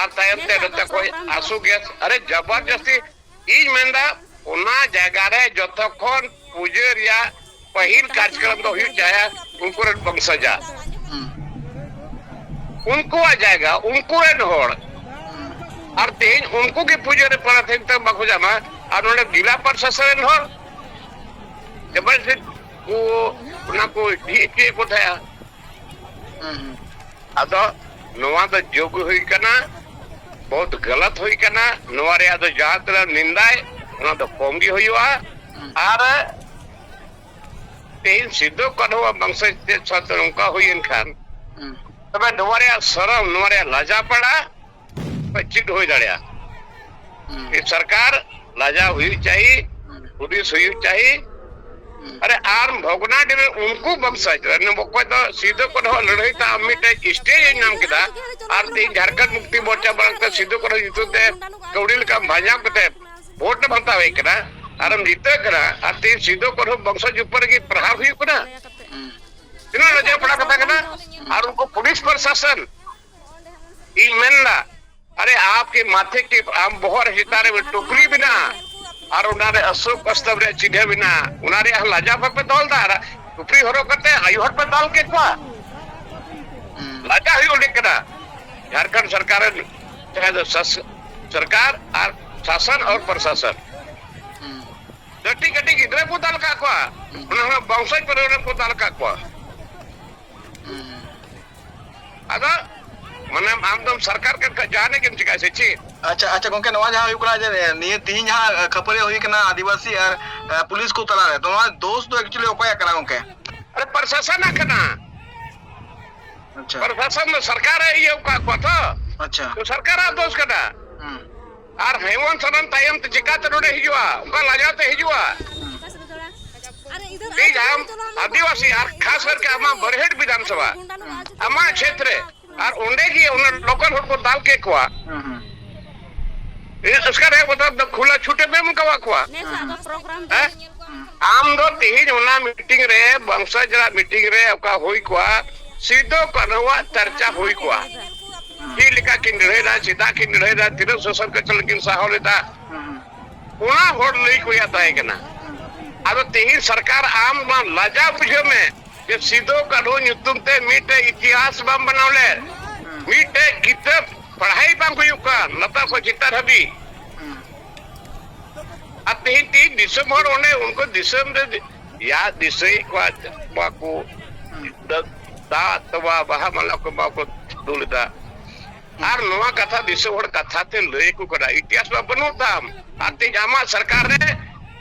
ᱟᱨ ᱛᱟᱭᱚᱢ ᱛᱮ ᱱᱚᱛᱮ ᱠᱷᱚᱱ ᱟᱥᱩ ᱜᱮᱥ, ᱟᱨᱮ ᱡᱟᱵᱟᱨ ᱡᱟᱹᱥᱛᱤ᱾ ᱤᱧ ᱢᱮᱱᱫᱟ ᱚᱱᱟ ᱡᱟᱭᱜᱟ ᱨᱮ ᱡᱚᱛᱚ ᱠᱷᱚᱱ ᱯᱩᱡᱟᱹ ᱨᱮᱭᱟᱜ ᱯᱟᱹᱦᱤᱞ ᱠᱟᱨᱡᱚᱠᱨᱚᱢ ᱫᱚ ᱦᱩᱭᱩᱜ ᱡᱟᱦᱟᱸ ᱩᱱᱠᱩ ᱨᱮᱱ ᱵᱚᱝᱥᱚᱡᱟ, ᱩᱱᱠᱩᱣᱟᱜ ᱡᱟᱭᱜᱟ, ᱩᱱᱠᱩ ᱨᱮᱱ ᱦᱚᱲ᱾ ᱟᱨ ᱛᱮᱦᱮᱧ ᱩᱱᱠᱩ ᱜᱮ ᱯᱩᱡᱟᱹ ᱨᱮ ᱯᱟᱲᱟ ᱛᱮᱦᱮᱧ ᱛᱮ ᱵᱟᱠᱚ ᱧᱟᱢᱟ᱾ ᱟᱨ ᱱᱚᱰᱮ ᱡᱮᱞᱟ ᱯᱨᱚᱥᱟᱥᱚᱱ ᱨᱮᱱ ᱦᱚᱲ ᱡᱟᱵᱟᱨ ᱡᱟᱹᱥᱛᱤ ᱠᱚ ᱚᱱᱟ ᱠᱚ ᱰᱷᱤ ᱦᱚᱪᱚᱭᱮᱫ ᱠᱚ ᱛᱟᱦᱮᱸᱜᱼᱟ᱾ ᱟᱫᱚ ᱱᱚᱣᱟ ᱫᱚ ᱡᱳᱜ ᱦᱩᱭ ᱠᱟᱱᱟ, ᱵᱚᱦᱩᱛ ᱜᱟᱞᱟᱛ ᱦᱩᱭ ᱠᱟᱱᱟ᱾ ᱱᱚᱣᱟ ᱨᱮᱭᱟᱜ ᱫᱚ ᱡᱟᱦᱟᱸ ᱛᱤᱱᱟᱹᱜ ᱱᱤᱱᱫᱟᱭ, ᱚᱱᱟ ᱫᱚ ᱠᱚᱢ ᱜᱮ ᱦᱩᱭᱩᱜᱼᱟ᱾ ᱟᱨ ᱛᱮᱦᱮᱧ ᱥᱤᱫᱩ ᱠᱟᱹᱱᱦᱩᱣᱟᱜ ᱵᱚᱝᱥᱚᱡᱽ ᱛᱮ ᱥᱟᱶᱛᱮ ᱱᱚᱝᱠᱟ ᱦᱩᱭᱮᱱ ᱠᱷᱟᱱ, ᱛᱚᱵᱮ ᱱᱚᱣᱟ ᱨᱮᱭᱟᱜ ᱥᱚᱨᱚᱢ, ᱱᱚᱣᱟ ᱨᱮᱭᱟᱜ ᱞᱟᱡᱟ ᱯᱟᱲᱟ ᱪᱮᱫ ᱦᱩᱭ ᱫᱟᱲᱮᱭᱟᱜᱼᱟ? ᱥᱚᱨᱠᱟᱨ ᱞᱟᱡᱟᱣ ᱦᱩᱭᱩᱜ ᱪᱟᱹᱦᱤ, ᱦᱩᱫᱤᱥ ᱦᱩᱭᱩᱜ ᱪᱟᱹᱦᱤ᱾ ᱟᱨᱮ, ᱟᱨ ᱵᱷᱚᱜᱽᱱᱟᱰᱤ ᱨᱮ ᱩᱱᱠᱩ ᱵᱚᱝᱥᱚᱡᱽ ᱨᱮᱱ ᱚᱠᱚᱭ ᱫᱚ ᱥᱤᱫᱩ ᱠᱟᱹᱱᱦᱩ ᱞᱟᱹᱲᱦᱟᱹᱭ ᱛᱮ ᱟᱢ ᱢᱤᱫᱴᱮᱡ ᱥᱴᱮᱡ ᱮ ᱧᱟᱢ ᱠᱮᱫᱟ, ᱟᱨ ᱛᱮᱦᱮᱧ ᱡᱷᱟᱲᱠᱷᱚᱸᱰ ᱢᱩᱠᱛᱤ ᱢᱳᱨᱪᱟ ᱵᱟᱝ ᱛᱮ ᱥᱤᱫᱩ ᱠᱟᱹᱱᱦᱩ ᱧᱩᱛᱩᱢ ᱛᱮ ᱠᱟᱹᱣᱰᱤ ᱞᱮᱠᱟ ᱵᱷᱟᱧᱡᱟᱣ ᱠᱟᱛᱮ ᱵᱷᱳᱴ ᱮᱢ ᱦᱟᱛᱟᱣ ᱦᱮᱡ ᱠᱟᱱᱟ, ᱟᱨᱮᱢ ᱡᱤᱛᱟᱹᱜ ᱠᱟᱱᱟ, ᱟᱨ ᱛᱮᱦᱮᱧ ᱥᱤᱫᱩ ᱠᱟᱹᱱᱦᱩ ᱵᱚᱝᱥᱚᱡᱽ ᱩᱯᱚᱨ ᱨᱮᱜᱮ ᱯᱨᱚᱦᱟᱨ ᱦᱩᱭᱩᱜ ᱠᱟᱱᱟ᱾ ᱛᱤᱱᱟᱹᱜ ᱞᱟᱡᱟᱣ ᱯᱟᱲᱟ ᱠᱟᱛᱷᱟ ᱠᱟᱱᱟ᱾ ᱟᱨ ᱩᱱᱠᱩ ᱯᱩᱞᱤᱥ ᱯᱨᱚᱥᱟᱥᱚᱱ, ᱤᱧ ᱢᱮᱱ ᱫᱟ, ᱟᱨᱮ ᱟᱯᱠᱮ ᱢᱟᱛᱷᱮ ᱠᱮ, ᱟᱢ ᱵᱚᱦᱚᱜ ᱨᱮ ᱪᱮᱛᱟᱱ ᱨᱮ ᱴᱩᱯᱨᱤ ᱢᱮᱱᱟᱜᱼᱟ, ᱟᱨ ᱚᱱᱟ ᱨᱮ ᱚᱥᱳᱠ ᱥᱛᱚᱵ ᱨᱮᱭᱟᱜ ᱪᱤᱱᱦᱟᱹ ᱢᱮᱱᱟᱜᱼᱟ, ᱚᱱᱟ ᱨᱮᱭᱟᱜ ᱞᱟᱡᱟᱣ ᱵᱟᱯᱮ ᱫᱚᱦᱚ ᱞᱮᱫᱟ, ᱟᱨ ᱴᱩᱯᱨᱤ ᱦᱚᱨᱚᱜ ᱠᱟᱛᱮ ᱟᱭᱳ ᱦᱚᱲ ᱯᱮ ᱫᱟᱞ ᱠᱮᱫ ᱠᱚᱣᱟ᱾ ᱞᱟᱡᱟᱣ ᱦᱩᱭᱩᱜ ᱞᱮᱠ ᱠᱟᱱᱟ᱾ ᱡᱷᱟᱲᱠᱷᱚᱸᱰ ᱥᱚᱨᱠᱟᱨ ᱨᱮᱱ ᱡᱟᱦᱟᱸᱭ ᱫᱚ ᱥᱟᱥ-, ᱥᱚᱨᱠᱟᱨ ᱟᱨ ᱥᱟᱥᱚᱱ ᱟᱨ ᱯᱨᱚᱥᱟᱥᱚᱱ ᱠᱟᱹᱴᱤᱡ ᱠᱟᱹᱴᱤᱡ ᱜᱤᱫᱽᱨᱟᱹ ᱠᱚ ᱫᱟᱞ ᱠᱟᱜ ᱠᱚᱣᱟ, ᱚᱱᱟ ᱦᱚᱸ ᱵᱚᱝᱥᱚᱡᱽ ᱯᱚᱨᱤᱵᱟᱨ ᱨᱮᱱ ᱠᱚ ᱫᱟᱞ ᱠᱟᱜ ᱠᱚᱣᱟ᱾ ᱟᱫᱚ ᱢᱟᱱᱮ ᱟᱢ ᱫᱚᱢ ᱥᱚᱨᱠᱟᱨ ᱠᱟᱱ ᱠᱷᱟᱡ ᱡᱟᱦᱟᱱᱟᱜ ᱜᱮᱢ ᱪᱤᱠᱟᱹᱭᱟ ᱥᱮ ᱪᱮᱫ? ᱟᱪᱪᱷᱟ, ᱟᱪᱪᱷᱟ ᱜᱚᱝᱠᱮ, ᱱᱚᱣᱟ ᱡᱟᱦᱟᱸ ᱦᱩᱭᱩᱜ ᱠᱟᱱᱟ ᱡᱮ ᱱᱤᱭᱟᱹ ᱛᱤᱦᱤᱧ ᱡᱟᱦᱟᱸ ᱠᱷᱟᱹᱯᱟᱹᱨᱤ ᱦᱩᱭ ᱠᱟᱱᱟ ᱟᱹᱫᱤᱵᱟᱹᱥᱤ ᱟᱨ, ᱮ, ᱯᱩᱞᱤᱥ ᱠᱚ ᱛᱟᱞᱟᱨᱮ, ᱱᱚᱣᱟ ᱫᱳᱥ ᱫᱚ actually ᱚᱠᱚᱭᱟᱜ ᱠᱟᱱᱟ ᱜᱚᱝᱠᱮ? ᱟᱨᱮ ᱯᱨᱚᱥᱟᱥᱚᱱᱟᱜ ᱠᱟᱱᱟ᱾ ᱟᱪᱪᱷᱟ᱾ ᱯᱨᱚᱥᱟᱥᱚᱱ ᱫᱚ ᱥᱚᱨᱠᱟᱨᱮ ᱤᱭᱟᱹ ᱟᱠᱟᱫ ᱠᱚᱣᱟ ᱛᱚ᱾ ᱟᱪᱪᱷᱟ᱾ ᱛᱚ ᱥᱚᱨᱠᱟᱨᱟᱜ ᱫᱳᱥ ᱠᱟᱱᱟ᱾ ᱦᱩᱸ᱾ ᱟᱨ ᱦᱮᱢᱚᱱᱛ ᱥᱚᱨᱮᱱ ᱛᱟᱭᱚᱢ ᱛᱮ ᱪᱤᱠᱟᱛᱮ ᱱᱚᱰᱮ ᱦᱤᱡᱩᱜᱼᱟ? ᱚᱱᱠᱟ ᱞᱟᱡᱟᱣ ᱛᱮ ᱦᱤᱡᱩᱜᱼᱟ? ᱦᱩᱸ᱾ ᱤᱧ ᱟᱢ ᱟᱹᱫᱤᱵᱟᱹᱥᱤ ᱟᱨ ᱠᱷᱟᱥ ᱠᱟᱨᱠᱮ ᱟᱢᱟᱜ ᱵᱟᱨᱦᱮᱴ ᱵᱤᱫᱷᱟᱱ ᱥᱚᱵᱷᱟ, ᱟᱢᱟᱜ ᱠᱷᱮᱛ ᱨᱮ, ᱟᱨ ᱚᱸᱰᱮ ᱜᱮ ᱚᱱᱟ ᱞᱳᱠᱟᱞ ᱦᱚᱲ ᱠᱚ ᱫᱟᱞ ᱠᱮᱫ ᱠᱚᱣᱟ᱾ ᱦᱩᱸ, ᱦᱩᱸ᱾ ᱤᱱᱟᱹ ᱩᱥᱠᱟ ᱨᱮ ᱢᱚᱛᱞᱚᱵ ᱫᱚ ᱠᱷᱩᱞᱟ ᱪᱷᱩᱴᱮ ᱯᱮ ᱮᱢ ᱠᱟᱣᱟ ᱠᱚᱣᱟ᱾ ᱱᱮᱥᱟᱜ ᱫᱚ ᱯᱨᱳᱜᱨᱟᱢ ᱫᱚ ᱦᱮᱸ? ᱧᱮᱞ ᱠᱚᱣᱟ᱾ ᱟᱢ ᱫᱚ ᱛᱤᱦᱤᱧ ᱚᱱᱟ ᱢᱤᱴᱤᱝ ᱨᱮ, ᱵᱚᱝᱥᱚᱡᱽ ᱨᱮᱱᱟᱜ ᱢᱤᱴᱤᱝ ᱨᱮ ᱚᱠᱟ ᱦᱩᱭ ᱠᱚᱜᱼᱟ, ᱥᱤᱫᱚ ᱠᱟᱹᱱᱦᱩᱣᱟᱜ ᱪᱟᱨᱪᱟ ᱦᱩᱭ ᱠᱚᱜᱼᱟ᱾ ᱪᱮᱫ ᱞᱮᱠᱟ ᱠᱤᱱ ᱞᱟᱹᱲᱦᱟᱹᱭ ᱞᱮᱫᱟ, ᱪᱮᱫᱟᱜ ᱠᱤᱱ ᱞᱟᱹᱲᱦᱟᱹᱭ ᱞᱮᱫᱟ, ᱛᱤᱱᱟᱹᱜ ᱥᱳᱥᱟᱱ ᱠᱚᱪᱞᱚᱱ ᱠᱤᱱ ᱥᱟᱦᱟᱣ ᱞᱮᱫᱟ, ᱚᱱᱟ ᱦᱚᱲ ᱞᱟᱹᱭ ᱠᱚ ᱨᱮᱭᱟᱜ ᱛᱟᱦᱮᱸ ᱠᱟᱱᱟ᱾ ᱟᱫᱚ ᱛᱮᱦᱮᱧ ᱥᱚᱨᱠᱟᱨ ᱟᱢ ᱱᱚᱣᱟ ᱞᱟᱡᱟᱣ ᱵᱩᱡᱷᱟᱹᱣ ᱢᱮ ᱡᱮ ᱥᱤᱫᱚ ᱠᱟᱹᱱᱦᱩ ᱧᱩᱛᱩᱢ ᱛᱮ ᱢᱤᱫᱴᱮᱡ ᱤᱛᱤᱦᱟᱥ ᱵᱟᱢ ᱵᱮᱱᱟᱣ ᱞᱮᱫ, ᱢᱤᱫᱴᱮᱡ ᱠᱤᱛᱟᱹᱵ ᱯᱟᱲᱦᱟᱣ ᱵᱟᱝ ᱦᱩᱭᱩᱜ ᱠᱟᱱ ᱞᱟᱛᱟᱨ ᱠᱷᱚᱱ ᱪᱮᱛᱟᱱ ᱦᱟᱹᱵᱤᱡ᱾ ᱟᱨ ᱛᱮᱦᱮᱧ ᱛᱮᱦᱮᱧ ᱫᱤᱥᱚᱢ ᱦᱚᱲ ᱚᱸᱰᱮ ᱩᱱᱠᱩ ᱫᱤᱥᱚᱢ ᱨᱮ ᱭᱟ ᱫᱤᱥᱟᱹᱭᱮᱫ ᱠᱚᱣᱟ, ᱵᱟᱠᱚ ᱫᱟ-, ᱫᱟᱜ ᱛᱚᱣᱟ ᱵᱟᱦᱟ ᱢᱟᱞᱟ ᱠᱚ ᱵᱟᱠᱚ ᱫᱩᱞ ᱮᱫᱟ᱾ ᱟᱨ ᱱᱚᱣᱟ ᱠᱟᱛᱷᱟ ᱫᱤᱥᱚᱢ ᱦᱚᱲ ᱠᱟᱛᱷᱟ ᱛᱮ ᱞᱟᱹᱭ ᱟᱠᱚ ᱠᱟᱱᱟ, ᱤᱛᱤᱦᱟᱥ ᱢᱟ ᱵᱟᱹᱱᱩᱜ ᱛᱟᱢ᱾ ᱟᱨ ᱛᱮᱦᱮᱧ ᱟᱢᱟᱜ ᱥᱚᱨᱠᱟᱨ ᱨᱮ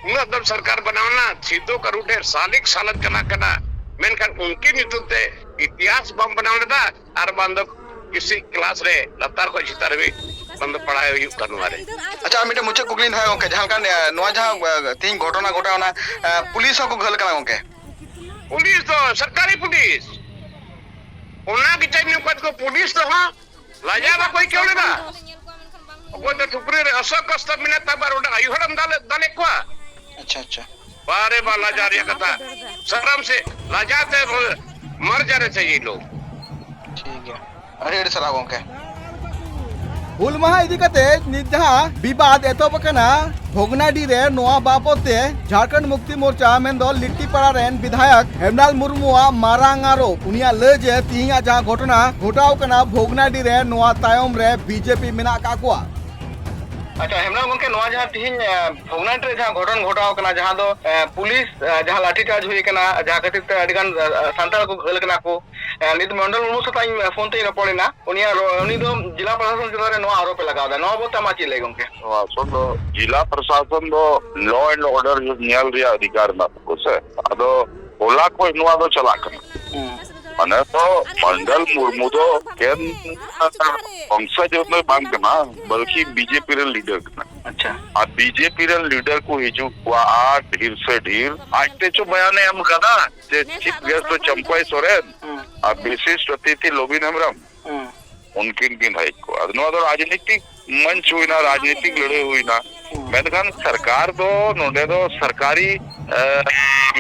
ᱩᱱᱟᱹᱜ ᱫᱚᱢ ᱥᱚᱨᱠᱟᱨ ᱵᱮᱱᱟᱣ ᱮᱱᱟ, ᱥᱤᱫᱩ ᱠᱟᱹᱱᱦᱩ ᱰᱷᱮᱨ ᱥᱟᱞᱤᱠ ᱥᱟᱞᱚᱠ ᱪᱟᱞᱟᱜ ᱠᱟᱱᱟ, ᱢᱮᱱᱠᱷᱟᱱ ᱩᱱᱠᱤᱱ ᱧᱩᱛᱩᱢ ᱛᱮ ᱤᱛᱤᱦᱟᱥ ᱵᱟᱢ ᱵᱮᱱᱟᱣ ᱞᱮᱫᱟ᱾ ᱟᱨ ᱵᱟᱝ ᱫᱚ ᱠᱤᱥᱤ ᱠᱞᱟᱥ ᱨᱮ ᱞᱟᱛᱟᱨ ᱠᱷᱚᱱ ᱪᱮᱛᱟᱱ ᱦᱟᱹᱵᱤᱡ ᱵᱟᱝ ᱫᱚ ᱯᱟᱲᱦᱟᱣ ᱦᱩᱭᱩᱜ ᱠᱟᱱ ᱱᱚᱣᱟ ᱨᱮ᱾ ᱟᱪᱪᱷᱟ, ᱟᱨ ᱢᱤᱫᱴᱮᱱ ᱢᱩᱪᱟᱹᱫ ᱠᱩᱠᱞᱤᱧ ᱫᱚᱦᱚᱭᱟ ᱜᱚᱝᱠᱮ, ᱡᱟᱦᱟᱸ ᱞᱮᱠᱟ, ᱮ, ᱱᱚᱣᱟ ᱡᱟᱦᱟᱸ, ᱮ, ᱛᱮᱦᱮᱧ ᱜᱷᱚᱴᱚᱱᱟ ᱜᱷᱚᱴᱟᱣᱱᱟ, ᱮ, ᱯᱩᱞᱤᱥ ᱦᱚᱸᱠᱚ ᱜᱷᱟᱹᱞ ᱠᱟᱱᱟ ᱜᱚᱝᱠᱮ? ᱯᱩᱞᱤᱥ ᱫᱚ ᱥᱚᱨᱠᱟᱨᱤ ᱯᱩᱞᱤᱥ, ᱚᱱᱟ ᱜᱮ ᱪᱟᱹᱧ ᱩᱱᱠᱩ ᱫᱚ ᱯᱩᱞᱤᱥ ᱫᱚ ᱦᱟᱸᱜ ᱞᱟᱡᱟᱣ ᱵᱟᱠᱚ ᱟᱹᱭᱠᱟᱹᱣ ᱞᱮᱫᱟ᱾ ᱚᱠᱚᱭ ᱫᱚ ᱴᱩᱯᱨᱤ ᱨᱮ ᱚᱥᱚᱠ ᱠᱚᱥᱛᱚ ᱢᱮᱱᱟᱜ ᱛᱟᱵᱚᱱ, ᱚᱸᱰᱮ ᱟᱭᱩ ᱦᱚᱲᱮᱢ ᱫᱟᱞᱮ, ᱫᱟᱞᱮ ᱠᱚᱣᱟ᱾ ᱟᱪᱪᱷᱟ, ᱟᱪᱪᱷᱟ᱾ ᱵᱟᱨᱮ ᱵᱟ ᱞᱟᱡᱟᱣ ᱨᱮᱭᱟᱜ ᱠᱟᱛᱷᱟ, ᱥᱚᱨᱚᱢ ᱥᱮ ᱞᱟᱡᱟᱣ ᱛᱮ ᱢᱚᱨ ᱡᱟᱱᱮ ᱪᱟᱦᱤᱭᱮ ᱞᱳᱜ᱾ ᱴᱷᱤᱠ ᱜᱮᱭᱟ, ᱟᱹᱰᱤ ᱟᱹᱰᱤ ᱥᱟᱨᱦᱟᱣ ᱜᱚᱝᱠᱮ᱾ ᱦᱩᱞ ᱢᱟᱦᱟ ᱤᱫᱤ ᱠᱟᱛᱮ ᱱᱤᱛ ᱡᱟᱦᱟᱸ ᱵᱤᱵᱟᱫ ᱮᱛᱚᱦᱚᱵ ᱟᱠᱟᱱᱟ ᱵᱷᱚᱜᱽᱱᱟᱰᱤ ᱨᱮ, ᱱᱚᱣᱟ ᱵᱟᱵᱚᱛ ᱛᱮ ᱡᱷᱟᱲᱠᱷᱚᱸᱰ ᱢᱩᱠᱛᱤ ᱢᱳᱨᱪᱟ ᱢᱮᱱᱫᱚ ᱞᱤᱴᱤᱯᱟᱲᱟ ᱨᱮᱱ ᱵᱤᱫᱷᱟᱭᱚᱠ ᱦᱮᱢᱞᱟᱞ ᱢᱩᱨᱢᱩᱣᱟᱜ ᱢᱟᱨᱟᱝ ᱟᱨᱳᱯ, ᱩᱱᱤᱭᱟᱜ ᱞᱟᱹᱭ ᱡᱮ ᱛᱤᱦᱤᱧᱟᱜ ᱡᱟᱦᱟᱸ ᱜᱷᱚᱴᱚᱱᱟ ᱜᱷᱚᱴᱟᱣ ᱠᱟᱱᱟ ᱵᱷᱚᱜᱽᱱᱟᱰᱤ ᱨᱮ, ᱱᱚᱣᱟ ᱛᱟᱭᱚᱢ ᱨᱮ ᱵᱤᱡᱮᱯᱤ ᱢᱮᱱᱟᱜ ᱟᱠᱟᱫ ᱠᱚᱣᱟ᱾ ᱟᱪᱪᱷᱟ, ᱦᱮᱢᱵᱨᱚᱢ ᱜᱚᱢᱠᱮ, ᱱᱚᱣᱟ ᱡᱟᱦᱟᱸ ᱛᱤᱦᱤᱧ, ᱮ, ᱵᱷᱚᱜᱽᱱᱟᱰᱤ ᱨᱮ ᱡᱟᱦᱟᱸ ᱜᱷᱚᱴᱚᱱ ᱜᱷᱚᱴᱟᱣ ᱠᱟᱱᱟ, ᱡᱟᱦᱟᱸ ᱫᱚ, ᱮ, ᱯᱩᱞᱤᱥ, ᱮ, ᱡᱟᱦᱟᱸ ᱞᱟᱴᱷᱤ ᱪᱟᱨᱡᱽ ᱦᱩᱭ ᱠᱟᱱᱟ, ᱡᱟᱦᱟᱸ ᱠᱷᱟᱹᱛᱤᱨ ᱛᱮ ᱟᱹᱰᱤ ᱜᱟᱱ, ᱮ, ᱥᱟᱱᱛᱟᱲ ᱠᱚ ᱜᱷᱟᱹᱞ ᱠᱟᱱᱟ ᱠᱚ, ᱮ, ᱱᱤᱛ ᱢᱚᱱᱰᱚᱞ ᱢᱩᱨᱢᱩ ᱥᱟᱶᱛᱮ ᱤᱧ ᱯᱷᱳᱱ ᱛᱮᱧ ᱨᱚᱯᱚᱲ ᱮᱱᱟ, ᱩᱱᱤᱭᱟᱜ ᱨᱚ-, ᱩᱱᱤ ᱫᱚ ᱡᱮᱞᱟ ᱯᱨᱚᱥᱟᱥᱚᱱ ᱪᱮᱛᱟᱱ ᱨᱮ ᱱᱚᱣᱟ ᱟᱨᱳᱯ ᱮ ᱞᱟᱜᱟᱣ ᱮᱫᱟ, ᱱᱚᱣᱟ ᱵᱟᱵᱚᱛ ᱛᱮ ᱟᱢᱟᱜ ᱪᱮᱫ ᱞᱟᱹᱭ ᱜᱚᱢᱠᱮ? ᱱᱚᱣᱟ ᱟᱥᱚᱞ ᱫᱚ ᱡᱮᱞᱟ ᱯᱨᱚᱥᱟᱥᱚᱱ ᱫᱚ law and order ᱧᱮᱞ ᱨᱮᱭᱟᱜ ᱚᱫᱷᱤᱠᱟᱨ ᱢᱮᱱᱟᱜ ᱛᱟᱠᱚᱣᱟ ᱥᱮ, ᱟᱫᱚ ᱦᱚᱞᱟ ᱠᱷᱚᱱ ᱱᱚᱣᱟ ᱫᱚ ᱪᱟᱞᱟᱜ ᱠᱟᱱᱟ᱾ ᱦᱩᱸ᱾ ᱢᱟᱱᱮ ᱛᱚ ᱢᱚᱱᱰᱚᱞ ᱢᱩᱨᱢᱩ ᱫᱚ ᱮᱠᱮᱱ ᱵᱚᱝᱥᱚᱡᱽ ᱫᱚᱭ ᱵᱟᱝ ᱠᱟᱱᱟ, ᱵᱚᱞᱠᱤ ᱵᱤᱡᱮᱯᱤ ᱨᱮᱱ ᱞᱤᱰᱟᱨ ᱠᱟᱱᱟ᱾ ᱟᱪᱪᱷᱟ᱾ ᱟᱨ ᱵᱤᱡᱮᱯᱤ ᱨᱮᱱ ᱞᱤᱰᱟᱨ ᱠᱚ ᱦᱤᱡᱩᱜ ᱠᱚᱣᱟ ᱟᱨ ᱰᱷᱮᱨ ᱥᱮ ᱰᱷᱮᱨ ᱟᱡᱛᱮ ᱪᱚ ᱵᱚᱭᱟᱱᱮ ᱮᱢ ᱠᱟᱫᱟ ᱡᱮ chief guest ᱫᱚ ᱪᱟᱢᱯᱟᱭ ᱥᱚᱨᱮᱱ ᱦᱩᱸ᱾ ᱟᱨ ᱵᱤᱥᱤᱥᱴ ᱚᱛᱤᱛᱷᱤ ᱞᱚᱵᱤᱱ ᱦᱮᱢᱵᱨᱚᱢ᱾ ᱦᱩᱸ᱾ ᱩᱱᱠᱤᱱ ᱠᱤᱱ ᱦᱮᱡ ᱠᱚᱜᱼᱟ᱾ ᱟᱫᱚ ᱱᱚᱣᱟ ᱫᱚ ᱨᱟᱡᱽᱱᱤᱛᱤᱠ ᱢᱚᱧᱪ ᱦᱩᱭᱱᱟ, ᱨᱟᱡᱽᱱᱤᱛᱤᱠ ᱞᱟᱹᱲᱦᱟᱹᱭ ᱦᱩᱭᱱᱟ᱾ ᱦᱩᱸ᱾ ᱢᱮᱱᱠᱷᱟᱱ ᱥᱚᱨᱠᱟᱨ ᱫᱚ ᱱᱚᱰᱮ ᱫᱚ ᱥᱚᱨᱠᱟᱨᱤ, ᱮ,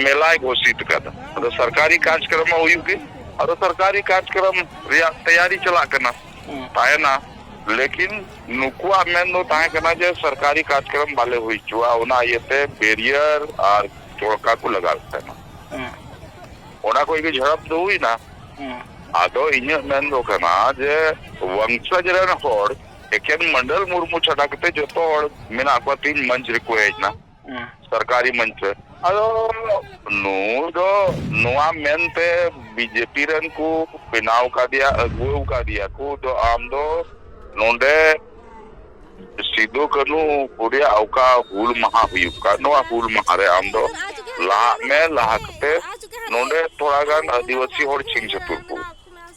ᱢᱮᱞᱟᱭ ᱜᱷᱳᱥᱤᱛ ᱠᱟᱫᱟ᱾ ᱟᱫᱚ ᱥᱚᱨᱠᱟᱨᱤ ᱠᱟᱨᱡᱚᱠᱨᱚᱢ ᱢᱟ ᱦᱩᱭᱩᱜ ᱜᱮ, ᱟᱫᱚ ᱥᱚᱨᱠᱟᱨᱤ ᱠᱟᱨᱡᱚᱠᱨᱚᱢ ᱨᱮᱭᱟᱜ ᱛᱮᱭᱟᱨᱤ ᱪᱟᱞᱟᱜ ᱠᱟᱱᱟ, ᱦᱩᱸ᱾ ᱛᱟᱦᱮᱱᱟ᱾ ᱞᱮᱠᱤᱱ ᱱᱩᱠᱩᱣᱟᱜ ᱢᱮᱱ ᱫᱚ ᱛᱟᱦᱮᱸ ᱠᱟᱱᱟ ᱡᱮ ᱥᱚᱨᱠᱟᱨᱤ ᱠᱟᱨᱡᱚᱠᱨᱚᱢ ᱵᱟᱞᱮ ᱦᱩᱭ ᱦᱚᱪᱚᱣᱟ, ᱚᱱᱟ ᱤᱭᱟᱹᱛᱮ ᱵᱮᱨᱤᱭᱟᱨ ᱟᱨ ᱪᱚᱲᱠᱟ ᱠᱚ ᱞᱟᱜᱟᱣᱮᱫ ᱛᱟᱦᱮᱱᱟ᱾ ᱦᱩᱸ᱾ ᱚᱱᱟ ᱠᱷᱚᱡ ᱜᱮ ᱡᱷᱟᱲᱟᱯ ᱫᱚ ᱦᱩᱭᱱᱟ᱾ ᱦᱩᱸ᱾ ᱟᱫᱚ ᱤᱧᱟᱹᱜ ᱢᱮᱱ ᱫᱚ ᱠᱟᱱᱟ ᱡᱮ ᱵᱚᱝᱥᱚᱡᱽ ᱨᱮᱱ ᱦᱚᱲ ᱮᱠᱮᱱ ᱢᱚᱱᱰᱚᱞ ᱢᱩᱨᱢᱩ ᱪᱷᱟᱰᱟ ᱠᱟᱛᱮ ᱡᱚᱛᱚ ᱦᱚᱲ ᱢᱮᱱᱟᱜ ᱠᱚᱣᱟ ᱛᱤᱦᱤᱧ ᱢᱚᱧᱪ ᱨᱮᱠᱚ ᱦᱮᱡ ᱮᱱᱟ, ᱦᱩᱸ᱾ ᱥᱚᱨᱠᱟᱨᱤ ᱢᱚᱧᱪ ᱨᱮ᱾ ᱟᱫᱚ ᱱᱩᱭ ᱫᱚ ᱱᱚᱣᱟ ᱢᱮᱱᱛᱮ ᱵᱤᱡᱮᱯᱤ ᱨᱮᱱ ᱠᱚ ᱵᱮᱱᱟᱣ ᱠᱟᱫᱮᱭᱟ, ᱟᱹᱜᱩ ᱠᱟᱫᱮᱭᱟ ᱠᱚ, ᱫᱚ ᱟᱢ ᱫᱚ ᱱᱚᱰᱮ ᱥᱤᱫᱩ ᱠᱟᱹᱱᱦᱩ ᱨᱮᱭᱟᱜ ᱚᱠᱟ ᱦᱩᱞ ᱢᱟᱦᱟ ᱦᱩᱭᱩᱜ ᱠᱟᱱ, ᱱᱚᱣᱟ ᱦᱩᱞ ᱢᱟᱦᱟ ᱨᱮ ᱟᱢ ᱫᱚ ᱞᱟᱦᱟᱜ ᱢᱮ, ᱞᱟᱦᱟ ᱠᱟᱛᱮ ᱱᱚᱰᱮ ᱛᱷᱚᱲᱟ ᱜᱟᱱ ᱟᱹᱫᱤᱵᱟᱹᱥᱤ ᱦᱚᱲ ᱪᱷᱤᱝ ᱪᱷᱟᱹᱛᱩᱨ ᱠᱚ᱾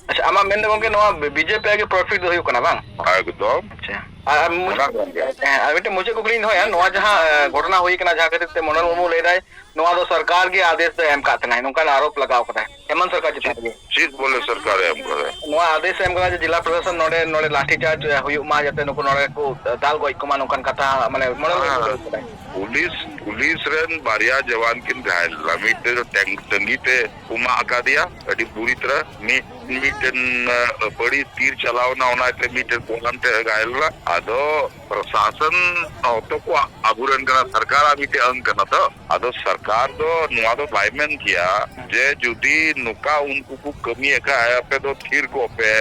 ᱟᱪᱪᱷᱟ, ᱟᱢᱟᱜ ᱢᱮᱱ ᱫᱚ ᱜᱚᱢᱠᱮ ᱱᱚᱣᱟ ᱵᱤᱡᱮᱯᱤ ᱜᱮ ᱯᱨᱚᱯᱷᱤᱴ ᱫᱚ ᱦᱩᱭᱩᱜ ᱠᱟᱱᱟ ᱵᱟᱝ? ᱮᱠᱫᱚᱢ᱾ ᱟᱪᱪᱷᱟ᱾ ᱟᱨ ᱢᱩᱪᱟᱹᱫ ᱚᱱᱟ ᱠᱟᱱ ᱜᱮᱭᱟ᱾ ᱦᱮᱸ, ᱟᱨ ᱢᱤᱫᱴᱮᱱ ᱢᱩᱪᱟᱹᱫ ᱠᱩᱠᱞᱤᱧ ᱫᱚᱦᱚᱭᱟ, ᱱᱚᱣᱟ ᱡᱟᱦᱟᱸ, ᱮ, ᱜᱷᱚᱴᱚᱱᱟ ᱦᱩᱭ ᱠᱟᱱᱟ, ᱡᱟᱦᱟᱸ ᱠᱷᱟᱹᱛᱤᱨ ᱛᱮ ᱢᱚᱱᱚᱞ ᱢᱩᱨᱢᱩ ᱞᱟᱹᱭ ᱫᱟᱭ, ᱱᱚᱣᱟ ᱫᱚ ᱥᱚᱨᱠᱟᱨ ᱜᱮ ᱟᱫᱮᱥ ᱫᱚ ᱮᱢ ᱠᱟᱜ ᱛᱟᱦᱮᱱᱟᱭ, ᱱᱚᱝᱠᱟᱱ ᱟᱨᱳᱯ ᱞᱟᱜᱟᱣ ᱠᱟᱫᱟᱭ ᱦᱮᱢᱚᱱᱛ ᱥᱚᱨᱠᱟᱨ ᱪᱮᱛᱟᱱ ᱨᱮᱜᱮ᱾ ᱪᱮᱫ ᱵᱚᱞᱮ ᱥᱚᱨᱠᱟᱨᱮ ᱮᱢ ᱠᱟᱫᱟᱭ? ᱱᱚᱣᱟ ᱟᱫᱮᱥ ᱮᱢ ᱠᱟᱫᱟ ᱡᱮ ᱡᱮᱞᱟ ᱯᱨᱚᱥᱟᱥᱚᱱ ᱱᱚᱰᱮ, ᱱᱚᱰᱮ ᱞᱟᱴᱷᱤ ᱪᱟᱨᱡᱽ ᱦᱩᱭᱩᱜ ᱢᱟ, ᱡᱟᱛᱮ ᱱᱩᱠᱩ ᱱᱚᱰᱮ ᱠᱚ ᱫᱟᱞ ᱜᱚᱡ ᱠᱚᱢᱟ, ᱱᱚᱝᱠᱟᱱ ᱠᱟᱛᱷᱟ, ᱢᱟᱱᱮ, ᱢᱚᱱᱚᱞ ᱢᱩᱨᱢᱩ ᱞᱟᱹᱭ ᱠᱟᱫᱟᱭ᱾ ᱯᱩᱞᱤᱥ, ᱯᱩᱞᱤᱥ ᱨᱮᱱ ᱵᱟᱨᱭᱟ ᱡᱟᱣᱟᱱ ᱠᱤᱱ ᱜᱷᱟᱭᱮᱞ ᱞᱮᱱᱟ, ᱢᱤᱫᱴᱮᱱ ᱫᱚ ᱴᱮᱝ-, ᱴᱟᱹᱝᱜᱤ ᱛᱮ ᱠᱚ ᱢᱟᱜ ᱟᱠᱟᱫᱮᱭᱟ ᱟᱹᱰᱤ ᱵᱩᱨᱤ ᱛᱟᱨᱟ, ᱢᱤᱫ, ᱢᱤᱫᱴᱮᱱ, ᱟᱹ, ᱵᱟᱹᱲᱤᱡ ᱛᱤᱨ ᱪᱟᱞᱟᱣ ᱮᱱᱟ, ᱚᱱᱟᱛᱮ ᱢᱤᱫᱴᱮᱱ ᱵᱚᱦᱚᱱ ᱴᱷᱮᱱ ᱮ ᱜᱷᱟᱭᱮᱞ ᱮᱱᱟ᱾ ᱟᱫᱚ ᱯᱨᱚᱥᱟᱥᱚᱱ ᱦᱚᱸᱛᱚ ᱠᱚ ᱟᱵᱚᱨᱮᱱ ᱠᱟᱱᱟ, ᱥᱚᱨᱠᱟᱨᱟᱜ ᱢᱤᱫᱴᱮᱱ ᱟᱹᱝ ᱠᱟᱱᱟ ᱛᱚ᱾ ᱟᱫᱚ ᱥᱚᱨᱠᱟᱨ ᱫᱚ ᱱᱚᱣᱟ ᱫᱚ ᱵᱟᱭ ᱢᱮᱱ ᱠᱮᱭᱟ ᱡᱮ ᱡᱩᱫᱤ ᱱᱚᱝᱠᱟ ᱩᱱᱠᱩ ᱠᱚ ᱠᱟᱹᱢᱤᱭᱮᱫ ᱠᱷᱟᱡ ᱟᱯᱮ ᱫᱚ ᱛᱷᱤᱨ ᱠᱚᱜ ᱯᱮ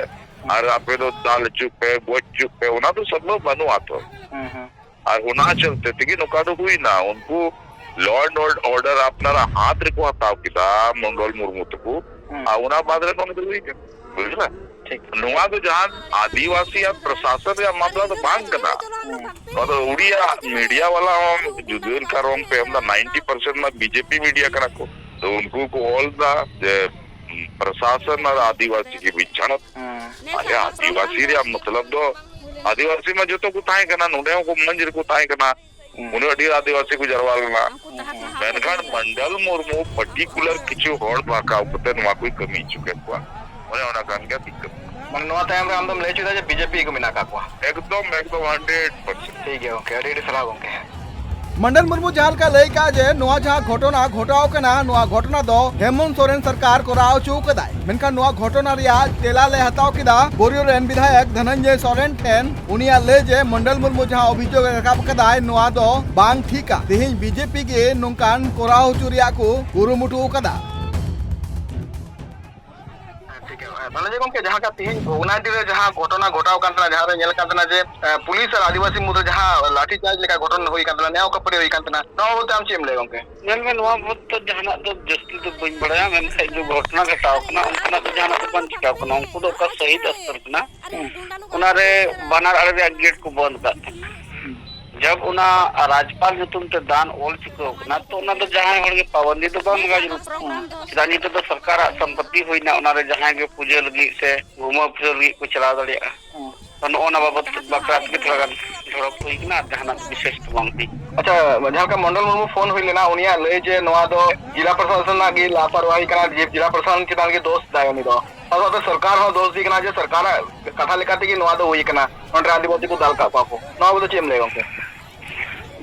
ᱟᱨ ᱟᱯᱮ ᱫᱚ ᱫᱟᱞ ᱦᱚᱪᱚᱜ ᱯᱮ, ᱜᱚᱡ ᱦᱚᱪᱚᱜ ᱯᱮ, ᱚᱱᱟ ᱫᱚ ᱥᱚᱢᱵᱷᱚᱵ ᱵᱟᱹᱱᱩᱜᱼᱟ ᱛᱚ᱾ ᱦᱩᱸ, ᱦᱩᱸ᱾ ᱟᱨ ᱚᱱᱟ ᱪᱚᱞᱛᱮ ᱛᱮᱜᱮ ᱱᱚᱝᱠᱟ ᱫᱚ ᱦᱩᱭᱱᱟ᱾ ᱩᱱᱠᱩ law and order ᱟᱯᱱᱟᱨᱟᱜ ᱦᱟᱛ ᱨᱮᱠᱚ ᱦᱟᱛᱟᱣ ᱠᱮᱫᱟ, ᱢᱚᱱᱰᱚᱞ ᱢᱩᱨᱢᱩ ᱛᱟᱠᱚ᱾ ᱦᱩᱸ᱾ ᱟᱨ ᱚᱱᱟ ᱵᱟᱫ ᱨᱮ ᱱᱚᱣᱟ ᱫᱚ ᱦᱩᱭ ᱠᱟᱱᱟ, ᱵᱩᱡᱷᱟᱹᱣ? ᱴᱷᱤᱠ᱾ ᱱᱚᱣᱟ ᱫᱚ ᱡᱟᱦᱟᱸ ᱟᱹᱫᱤᱵᱟᱹᱥᱤ ᱟᱨ ᱯᱨᱚᱥᱟᱥᱚᱱ ᱨᱮᱭᱟᱜ ᱢᱟᱢᱞᱟ ᱫᱚ ᱵᱟᱝ ᱠᱟᱱᱟ᱾ ᱦᱩᱸ᱾ ᱱᱚᱣᱟ ᱫᱚ ᱩᱲᱤᱭᱟ ᱢᱤᱰᱤᱭᱟ ᱵᱟᱞᱟ ᱦᱚᱸ ᱡᱩᱫᱟᱹ ᱞᱮᱠᱟ ᱨᱚᱝ ᱯᱮ ᱮᱢ ᱮᱫᱟ, ninety percent ᱢᱟ BJP ᱢᱤᱰᱤᱭᱟ ᱠᱟᱱᱟ ᱠᱚ᱾ ᱛᱚ ᱩᱱᱠᱩ ᱠᱚ ᱚᱞ ᱮᱫᱟ ᱡᱮ ᱯᱨᱚᱥᱟᱥᱚᱱ ᱟᱨ ᱟᱹᱫᱤᱵᱟᱹᱥᱤ ᱜᱮ ᱢᱤᱫ ᱪᱷᱟᱲᱚᱜ᱾ ᱦᱮᱸ᱾ ᱟᱪᱪᱷᱟ, ᱟᱹᱫᱤᱵᱟᱹᱥᱤ ᱨᱮᱭᱟᱜ ᱢᱚᱛᱞᱚᱵ ᱫᱚ ᱟᱹᱫᱤᱵᱟᱹᱥᱤ ᱢᱟ ᱡᱚᱛᱚ ᱠᱚ ᱛᱟᱦᱮᱸ ᱠᱟᱱᱟ, ᱱᱚᱰᱮ ᱦᱚᱸ ᱠᱚ ᱢᱚᱸᱡᱽ ᱨᱮᱠᱚ ᱛᱟᱦᱮᱸ ᱠᱟᱱᱟ᱾ ᱦᱮᱸ᱾ ᱩᱱᱟᱹᱜ ᱰᱷᱮᱨ ᱟᱹᱫᱤᱵᱟᱹᱥᱤ ᱠᱚ ᱡᱟᱨᱣᱟ ᱞᱮᱱᱟ᱾ ᱦᱮᱸ᱾ ᱢᱮᱱᱠᱷᱟᱱ ᱢᱚᱱᱰᱚᱞ ᱢᱩᱨᱢᱩ particular ᱠᱤᱪᱷᱩ ᱦᱚᱲ ᱵᱟᱠᱟᱣ ᱠᱟᱛᱮ ᱱᱚᱣᱟ ᱠᱚᱭ ᱠᱟᱹᱢᱤ ᱦᱚᱪᱚ ᱠᱮᱫ ᱠᱚᱣᱟ᱾ ᱚᱱᱮ ᱚᱱᱟ ᱠᱟᱱ ᱜᱮᱭᱟ ᱫᱤᱠᱠᱟᱛ᱾ ᱢᱟᱱᱮ ᱱᱚᱣᱟ ᱛᱟᱭᱚᱢ ᱨᱮ ᱟᱢ ᱫᱚᱢ ᱞᱟᱹᱭ ᱦᱚᱪᱚᱭᱮᱫᱟ ᱡᱮ BJP ᱜᱮ ᱢᱮᱱᱟᱜ ᱟᱠᱟᱫ ᱠᱚᱣᱟ? ᱮᱠᱫᱚᱢ, ᱮᱠᱫᱚᱢ hundred percent᱾ ᱴᱷᱤᱠ ᱜᱮᱭᱟ ᱜᱚᱝᱠᱮ, ᱟᱹᱰᱤ ᱟᱹᱰᱤ ᱥᱟᱨᱦᱟᱣ ᱜᱚᱝᱠᱮ᱾ ᱢᱚᱱᱰᱚᱞ ᱢᱩᱨᱢᱩ ᱡᱟᱦᱟᱸ ᱞᱮᱠᱟ ᱞᱟᱹᱭ ᱠᱟᱜᱼᱟ ᱡᱮ ᱱᱚᱣᱟ ᱡᱟᱦᱟᱸ ᱜᱷᱚᱴᱚᱱᱟ ᱜᱷᱚᱴᱟᱣ ᱠᱟᱱᱟ, ᱱᱚᱣᱟ ᱜᱷᱚᱴᱚᱱᱟ ᱫᱚ ᱦᱮᱢᱚᱱᱛ ᱥᱚᱨᱮᱱ ᱥᱚᱨᱠᱟᱨ ᱠᱚᱨᱟᱣ ᱦᱚᱪᱚ ᱠᱟᱫᱟᱭ, ᱢᱮᱱᱠᱷᱟᱱ ᱱᱚᱣᱟ ᱜᱷᱚᱴᱚᱱᱟ ᱨᱮᱭᱟᱜ ᱛᱮᱞᱟ ᱞᱮ ᱦᱟᱛᱟᱣ ᱠᱮᱫᱟ ᱵᱳᱨᱤᱭᱳ ᱨᱮᱱ ᱵᱤᱫᱷᱟᱭᱚᱠ ᱫᱷᱚᱱᱚᱱᱡᱚᱭ ᱥᱚᱨᱮᱱ ᱴᱷᱮᱱ᱾ ᱩᱱᱤᱭᱟᱜ ᱞᱟᱹᱭ ᱡᱮ ᱢᱚᱱᱰᱚᱞ ᱢᱩᱨᱢᱩ ᱡᱟᱦᱟᱸ ᱚᱵᱷᱤᱡᱳᱜᱽ ᱮ ᱨᱟᱠᱟᱵ ᱠᱟᱫᱟᱭ, ᱱᱚᱣᱟ ᱫᱚ ᱵᱟᱝ ᱴᱷᱤᱠᱟ᱾ ᱛᱮᱦᱮᱧ BJP ᱜᱮ ᱱᱚᱝᱠᱟᱱ ᱠᱚᱨᱟᱣ ᱦᱚᱪᱚ ᱨᱮᱭᱟᱜ ᱠᱚ ᱠᱩᱨᱩᱢᱩᱴᱩ ᱠᱟᱫᱟ᱾ ᱴᱷᱤᱠ ᱜᱮᱭᱟ᱾ ᱛᱟᱦᱞᱮ ᱡᱮ ᱜᱚᱝᱠᱮ, ᱡᱟᱦᱟᱸ ᱞᱮᱠᱟ ᱛᱤᱦᱤᱧ ᱵᱷᱚᱜᱽᱱᱟᱰᱤ ᱨᱮ ᱡᱟᱦᱟᱸ ᱜᱷᱚᱴᱚᱱᱟ ᱜᱷᱚᱴᱟᱣ ᱠᱟᱱ ᱛᱟᱦᱮᱱᱟ, ᱡᱟᱦᱟᱸ ᱨᱮ ᱧᱮᱞ ᱠᱟᱱ ᱛᱟᱦᱮᱱᱟ ᱡᱮ, ᱮ, ᱯᱩᱞᱤᱥ ᱟᱨ ᱟᱹᱫᱤᱵᱟᱹᱥᱤ ᱢᱩᱫᱽᱨᱮ ᱡᱟᱦᱟᱸ ᱞᱟᱴᱷᱤ ᱪᱟᱨᱡᱽ ᱞᱮᱠᱟ ᱜᱷᱚᱴᱚᱱ ᱦᱩᱭ ᱠᱟᱱ ᱛᱟᱦᱮᱱᱟ, ᱱᱮᱭᱟᱣ ᱠᱷᱟᱹᱯᱟᱹᱨᱤ ᱦᱩᱭ ᱠᱟᱱ ᱛᱟᱦᱮᱱᱟ, ᱱᱚᱣᱟ ᱵᱟᱵᱚᱫ ᱛᱮ ᱟᱢ ᱪᱮᱫ ᱮᱢ ᱞᱟᱹᱭᱟ ᱜᱚᱝᱠᱮ? ᱧᱮᱞ ᱢᱮ, ᱱᱚᱣᱟ ᱵᱟᱵᱚᱫ ᱛᱮ ᱡᱟᱦᱟᱱᱟᱜ ᱫᱚ ᱡᱟᱹᱥᱛᱤ ᱫᱚ ᱵᱟᱹᱧ ᱵᱟᱲᱟᱭᱟ, ᱢᱮᱱᱠᱷᱟᱱ ᱡᱮ ᱜᱷᱚᱴᱚᱱᱟ ᱜᱷᱚᱴᱟᱣ ᱠᱟᱱᱟ, ᱚᱱᱠᱟᱱᱟᱜ ᱫᱚ ᱡᱟᱦᱟᱱᱟᱜ ᱫᱚ ᱵᱟᱝ ᱪᱤᱠᱟᱹᱣ ᱠᱟᱱᱟ᱾ ᱩᱱᱠᱩ ᱫᱚ ᱚᱠᱟ ᱥᱚᱦᱤᱫ ᱟᱥᱛᱚᱨ ᱠᱟᱱᱟ, ᱚᱱᱟᱨᱮ ᱵᱟᱱᱟᱨ ᱟᱲᱮ ᱨᱮᱭᱟᱜ ᱜᱮᱴ ᱠᱚ ᱵᱚᱱᱫ ᱠᱟᱜ ᱛᱟᱦᱮᱱᱟ᱾ ᱡᱟᱵ ᱚᱱᱟ ᱨᱟᱡᱽᱯᱟᱞ ᱧᱩᱛᱩᱢ ᱛᱮ ᱫᱟᱱ ᱚᱞ ᱪᱩᱠᱟᱹᱣ ᱠᱟᱱᱟ, ᱛᱚ ᱚᱱᱟ ᱫᱚ ᱡᱟᱦᱟᱸᱭ ᱦᱚᱲ ᱜᱮ ᱯᱟᱵᱚᱱᱫᱤ ᱫᱚ ᱵᱟᱝ ᱞᱟᱜᱟᱣ ᱡᱟᱹᱨᱩᱲ᱾ ᱪᱮᱫᱟᱜ ᱱᱤᱛᱚᱜ ᱫᱚ ᱥᱚᱨᱠᱟᱨᱟᱜ ᱥᱚᱢᱯᱚᱛᱤ ᱦᱩᱭᱱᱟ, ᱚᱱᱟᱨᱮ ᱡᱟᱦᱟᱸᱭ ᱜᱮ ᱯᱩᱡᱟᱹ ᱞᱟᱹᱜᱤᱫ ᱥᱮ ᱜᱷᱩᱢᱟᱹ ᱯᱷᱤᱨᱟᱹᱣ ᱞᱟᱹᱜᱤᱫ ᱠᱚ ᱪᱟᱞᱟᱣ ᱫᱟᱲᱮᱭᱟᱜᱼᱟ᱾ ᱛᱚ ᱱᱚᱜᱼᱚ ᱱᱟ ᱵᱟᱵᱚᱛ ᱵᱟᱠᱷᱨᱟ ᱛᱮᱜᱮ ᱛᱷᱚᱲᱟ ᱜᱟᱱ ᱡᱷᱚᱲᱚ ᱠᱚ ᱦᱩᱭ ᱠᱟᱱᱟ, ᱟᱨ ᱡᱟᱦᱟᱱᱟᱜ ᱵᱤᱥᱮᱥ ᱫᱚ ᱵᱟᱝ ᱦᱩᱭ ᱠᱟᱱᱟ᱾ ᱟᱪᱪᱷᱟ, ᱡᱟᱦᱟᱸ ᱞᱮᱠᱟ ᱢᱚᱱᱰᱚᱞ ᱢᱩᱨᱢᱩ ᱯᱷᱳᱱ ᱦᱩᱭ ᱞᱮᱱᱟ, ᱩᱱᱤᱭᱟᱜ ᱞᱟᱹᱭ ᱡᱮ ᱱᱚᱣᱟ ᱫᱚ ᱡᱮᱞᱟ ᱯᱨᱚᱥᱟᱥᱚᱱ ᱨᱮᱱᱟᱜ ᱜᱮ ᱞᱟᱯᱟᱨᱣᱟᱦᱤ ᱠᱟᱱᱟ, ᱡᱮ ᱡᱮᱞᱟ ᱯᱨᱚᱥᱟᱥᱚᱱ ᱪᱮᱛᱟᱱ ᱜᱮ ᱫᱳᱥ ᱫᱟᱭ ᱩᱱᱤ ᱫᱚ᱾ ᱥᱟᱶ ᱥᱟᱶᱛᱮ ᱥᱚᱨᱠᱟᱨ ᱦᱚᱸ ᱫᱳᱥ ᱫᱤ ᱠᱟᱱᱟ ᱡᱮ ᱥᱚᱨᱠᱟᱨᱟᱜ ᱠᱟᱛᱷᱟ ᱞᱮᱠᱟ ᱛᱮᱜᱮ ᱱᱚᱣᱟ ᱫᱚ ᱦᱩᱭ ᱠᱟᱱᱟ, ᱱᱚᱰᱮ ᱟᱹᱫᱤᱵᱟᱹᱥᱤ ᱠᱚ ᱫᱟᱞ ᱠᱟᱜ ᱠᱚᱣᱟ ᱠᱚ᱾ ᱱᱚᱣᱟ ᱵᱚᱞᱮ ᱪᱮᱫ ᱮᱢ ᱞᱟᱹᱭᱟ ᱜᱚᱢᱠᱮ?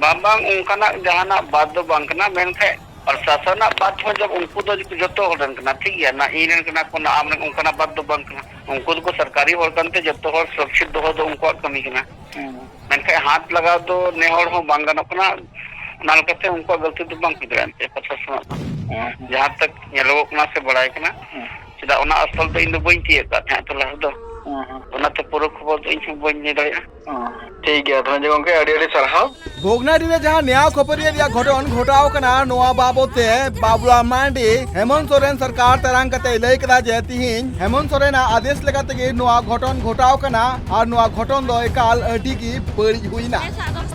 ᱵᱟᱝ, ᱵᱟᱝ, ᱚᱱᱠᱟᱱᱟᱜ ᱡᱟᱦᱟᱱᱟᱜ ᱵᱟᱫ ᱫᱚ ᱵᱟᱝ ᱠᱟᱱᱟ, ᱢᱮᱱᱠᱷᱟᱱ ᱯᱨᱚᱥᱟᱥᱚᱱᱟᱜ ᱵᱟᱫ ᱦᱚᱸ ᱡᱚᱵ ᱩᱱᱠᱩ ᱫᱚ ᱡᱚᱛᱚ ᱦᱚᱲ ᱨᱮᱱ ᱠᱟᱱᱟ, ᱴᱷᱤᱠ ᱜᱮᱭᱟ, ᱱᱟ ᱤᱧ ᱨᱮᱱ ᱠᱟᱱᱟ ᱠᱚ, ᱱᱟ ᱟᱢ ᱨᱮᱱ, ᱚᱱᱠᱟᱱᱟᱜ ᱵᱟᱫ ᱫᱚ ᱵᱟᱝ ᱠᱟᱱᱟ᱾ ᱩᱱᱠᱩ ᱫᱚᱠᱚ ᱥᱚᱨᱠᱟᱨᱤ ᱦᱚᱲ ᱠᱟᱱᱛᱮ ᱡᱚᱛᱚ ᱦᱚᱲ ᱥᱩᱨᱚᱠᱥᱤᱛ ᱫᱚᱦᱚ ᱫᱚ ᱩᱱᱠᱩᱣᱟᱜ ᱠᱟᱹᱢᱤ ᱠᱟᱱᱟ᱾ ᱦᱮᱸ᱾ ᱢᱮᱱᱠᱷᱟᱱ ᱦᱟᱛ ᱞᱟᱜᱟᱣ ᱫᱚ ᱱᱮ ᱦᱚᱲ ᱦᱚᱸ ᱵᱟᱝ ᱜᱟᱱᱚᱜ ᱠᱟᱱᱟ, ᱚᱱᱟ ᱞᱮᱠᱟᱛᱮ ᱩᱱᱠᱩᱣᱟᱜ ᱜᱟᱹᱞᱛᱤ ᱫᱚ ᱵᱟᱝ ᱦᱩᱭ ᱫᱟᱲᱮᱭᱟᱜᱼᱟ ᱮᱱᱛᱮ ᱯᱨᱚᱥᱟᱥᱚᱱᱟᱜ ᱫᱚ᱾ ᱦᱮᱸ, ᱦᱮᱸ᱾ ᱡᱟᱦᱟᱸ ᱛᱚᱠ ᱧᱮᱞᱚᱜᱚᱜ ᱠᱟᱱᱟ ᱥᱮ ᱵᱟᱲᱟᱭ ᱠᱟᱱᱟ, ᱦᱮᱸ᱾ ᱪᱮᱫᱟᱜ ᱚᱱᱟ ᱟᱥᱚᱞ ᱫᱚ ᱤᱧ ᱫᱚ ᱵᱟᱹᱧ ᱛᱤᱭᱟᱹᱜ ᱟᱠᱟᱫ ᱛᱟᱦᱮᱸᱫ ᱛᱚ ᱞᱟᱦᱟ ᱫᱚ᱾ ᱦᱮᱸ, ᱦᱮᱸ᱾ ᱚᱱᱟᱛᱮ ᱯᱩᱨᱟᱹ ᱠᱷᱚᱵᱚᱨ ᱫᱚ ᱤᱧ ᱦᱚᱸ ᱵᱟᱹᱧ ᱞᱟᱹᱭ ᱫᱟᱲᱮᱭᱟᱜᱼᱟ᱾ ᱦᱮᱸ᱾ ᱴᱷᱤᱠ ᱜᱮᱭᱟ, ᱛᱟᱦᱚᱞᱮ ᱜᱚᱢᱠᱮ ᱟᱹᱰᱤ ᱟᱹᱰᱤ ᱥᱟᱨᱦᱟᱣ᱾ ᱵᱷᱚᱜᱽᱱᱟᱰᱤ ᱨᱮ ᱡᱟᱦᱟᱸ ᱱᱮᱭᱟ ᱠᱷᱟᱹᱯᱟᱹᱨᱤᱭᱟᱹ ᱨᱮᱭᱟᱜ ᱜᱷᱚᱴᱚᱱ ᱜᱷᱚᱴᱟᱣ ᱠᱟᱱᱟ, ᱱᱚᱣᱟ ᱵᱟᱵᱚᱛ ᱛᱮ ᱵᱟᱵᱩᱞᱟᱞ ᱢᱟᱨᱟᱱᱰᱤ ᱦᱮᱢᱚᱱᱛ ᱥᱚᱨᱮᱱ ᱥᱚᱨᱠᱟᱨ ᱛᱮᱨᱟᱝ ᱠᱟᱛᱮᱭ ᱞᱟᱹᱭ ᱠᱮᱫᱟ ᱡᱮ ᱛᱤᱦᱤᱧ ᱦᱮᱢᱚᱱᱛ ᱥᱚᱨᱮᱱᱟᱜ ᱟᱫᱮᱥ ᱞᱮᱠᱟ ᱛᱮᱜᱮ ᱱᱚᱣᱟ ᱜᱷᱚᱴᱚᱱ ᱜᱷᱚᱴᱟᱣ ᱠᱟᱱᱟ ᱟᱨ ᱱᱚᱣᱟ ᱜᱷᱚᱴᱚᱱ ᱫᱚ ᱮᱠᱟᱞ ᱟᱹᱰᱤ ᱜᱮ ᱵᱟᱹᱲᱤᱡ ᱦᱩᱭᱱᱟ᱾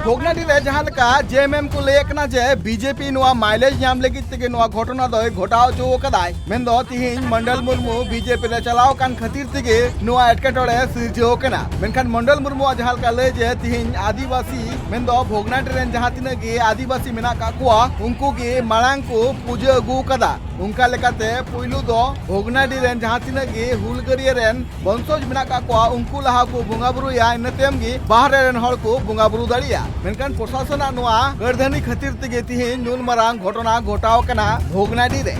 ᱵᱷᱚᱜᱽᱱᱟᱰᱤ ᱨᱮ ᱡᱟᱦᱟᱸ ᱞᱮᱠᱟ ᱡᱮ ᱮᱢ ᱮᱢ ᱠᱚ ᱞᱟᱹᱭᱮᱫ ᱠᱟᱱᱟ ᱡᱮ ᱵᱤᱡᱮᱯᱤ ᱱᱚᱣᱟ mileage ᱧᱟᱢ ᱞᱟᱹᱜᱤᱫ ᱛᱮᱜᱮ ᱱᱚᱣᱟ ᱜᱷᱚᱴᱚᱱᱟ ᱫᱚᱭ ᱜᱷᱚᱴᱟᱣ ᱦᱚᱪᱚ ᱟᱠᱟᱫᱟᱭ, ᱢᱮᱱᱫᱚ ᱛᱤᱦᱤᱧ ᱢᱚᱱᱰᱚᱞ ᱢᱩᱨᱢᱩ ᱵᱤᱡᱮᱯᱤ ᱨᱮ ᱪᱟᱞᱟᱣ ᱟᱠᱟᱱ ᱠᱷᱟᱹᱛᱤᱨ ᱛᱮᱜᱮ ᱱᱚᱣᱟ ᱮᱴᱠᱮᱴᱚᱬᱮ ᱥᱤᱨᱡᱟᱹᱣ ᱠᱟᱱᱟ᱾ ᱢᱮᱱᱠᱷᱟᱱ ᱢᱚᱱᱰᱚᱞ ᱢᱩᱨᱢᱩᱣᱟᱜ ᱡᱟᱦᱟᱸ ᱞᱮᱠᱟ ᱞᱟᱹᱭ ᱡᱮ ᱛᱤᱦᱤᱧ ᱟᱹᱫᱤᱵᱟᱹᱥᱤ, ᱢᱮᱱᱫᱚ ᱵᱷᱚᱜᱽᱱᱟᱰᱤ ᱨᱮᱱ ᱡᱟᱦᱟᱸ ᱛᱤᱱᱟᱹᱜ ᱜᱮ ᱟᱹᱫᱤᱵᱟᱹᱥᱤ ᱢᱮᱱᱟᱜ ᱠᱟᱜ ᱠᱚᱣᱟ, ᱩᱱᱠᱩ ᱜᱮ ᱢᱟᱲᱟᱝ ᱠᱚ ᱯᱩᱡᱟᱹ ᱟᱹᱜᱩ ᱟᱠᱟᱫᱟ᱾ ᱚᱱᱠᱟ ᱞᱮᱠᱟᱛᱮ ᱯᱩᱭᱞᱩ ᱫᱚ ᱵᱷᱚᱜᱽᱱᱟᱰᱤ ᱨᱮᱱ ᱡᱟᱦᱟᱸ ᱛᱤᱱᱟᱹᱜ ᱜᱮ ᱦᱩᱞᱜᱟᱹᱨᱤᱭᱟᱹ ᱨᱮᱱ ᱵᱚᱝᱥᱚᱡᱽ ᱢᱮᱱᱟᱜ ᱠᱟᱜ ᱠᱚᱣᱟ, ᱩᱱᱠᱩ ᱞᱟᱦᱟ ᱠᱚ ᱵᱚᱸᱜᱟ ᱵᱩᱨᱩᱭᱟ, ᱤᱱᱟᱹ ᱛᱟᱭᱚᱢ ᱜᱮ ᱵᱟᱦᱨᱮ ᱨᱮᱱ ᱦᱚᱲ ᱠᱚ ᱵᱚᱸᱜᱟ ᱵᱩᱨᱩ ᱫᱟᱲᱮᱭᱟᱜᱼᱟ᱾ ᱢᱮᱱᱠᱷᱟᱱ ᱯᱨᱚᱥᱟᱥᱚᱱᱟᱜ ᱱᱚᱣᱟ ᱠᱟᱹᱨᱫᱷᱟᱹᱱᱤ ᱠᱷᱟᱹᱛᱤᱨ ᱛᱮᱜᱮ ᱛᱤᱦᱤᱧ ᱱᱩᱱ ᱢᱟᱨᱟᱝ ᱜᱷᱚᱴᱚᱱᱟ ᱜᱷᱚᱴᱟᱣ ᱠᱟᱱᱟ ᱵᱷᱚᱜᱽᱱᱟᱰᱤ ᱨᱮ᱾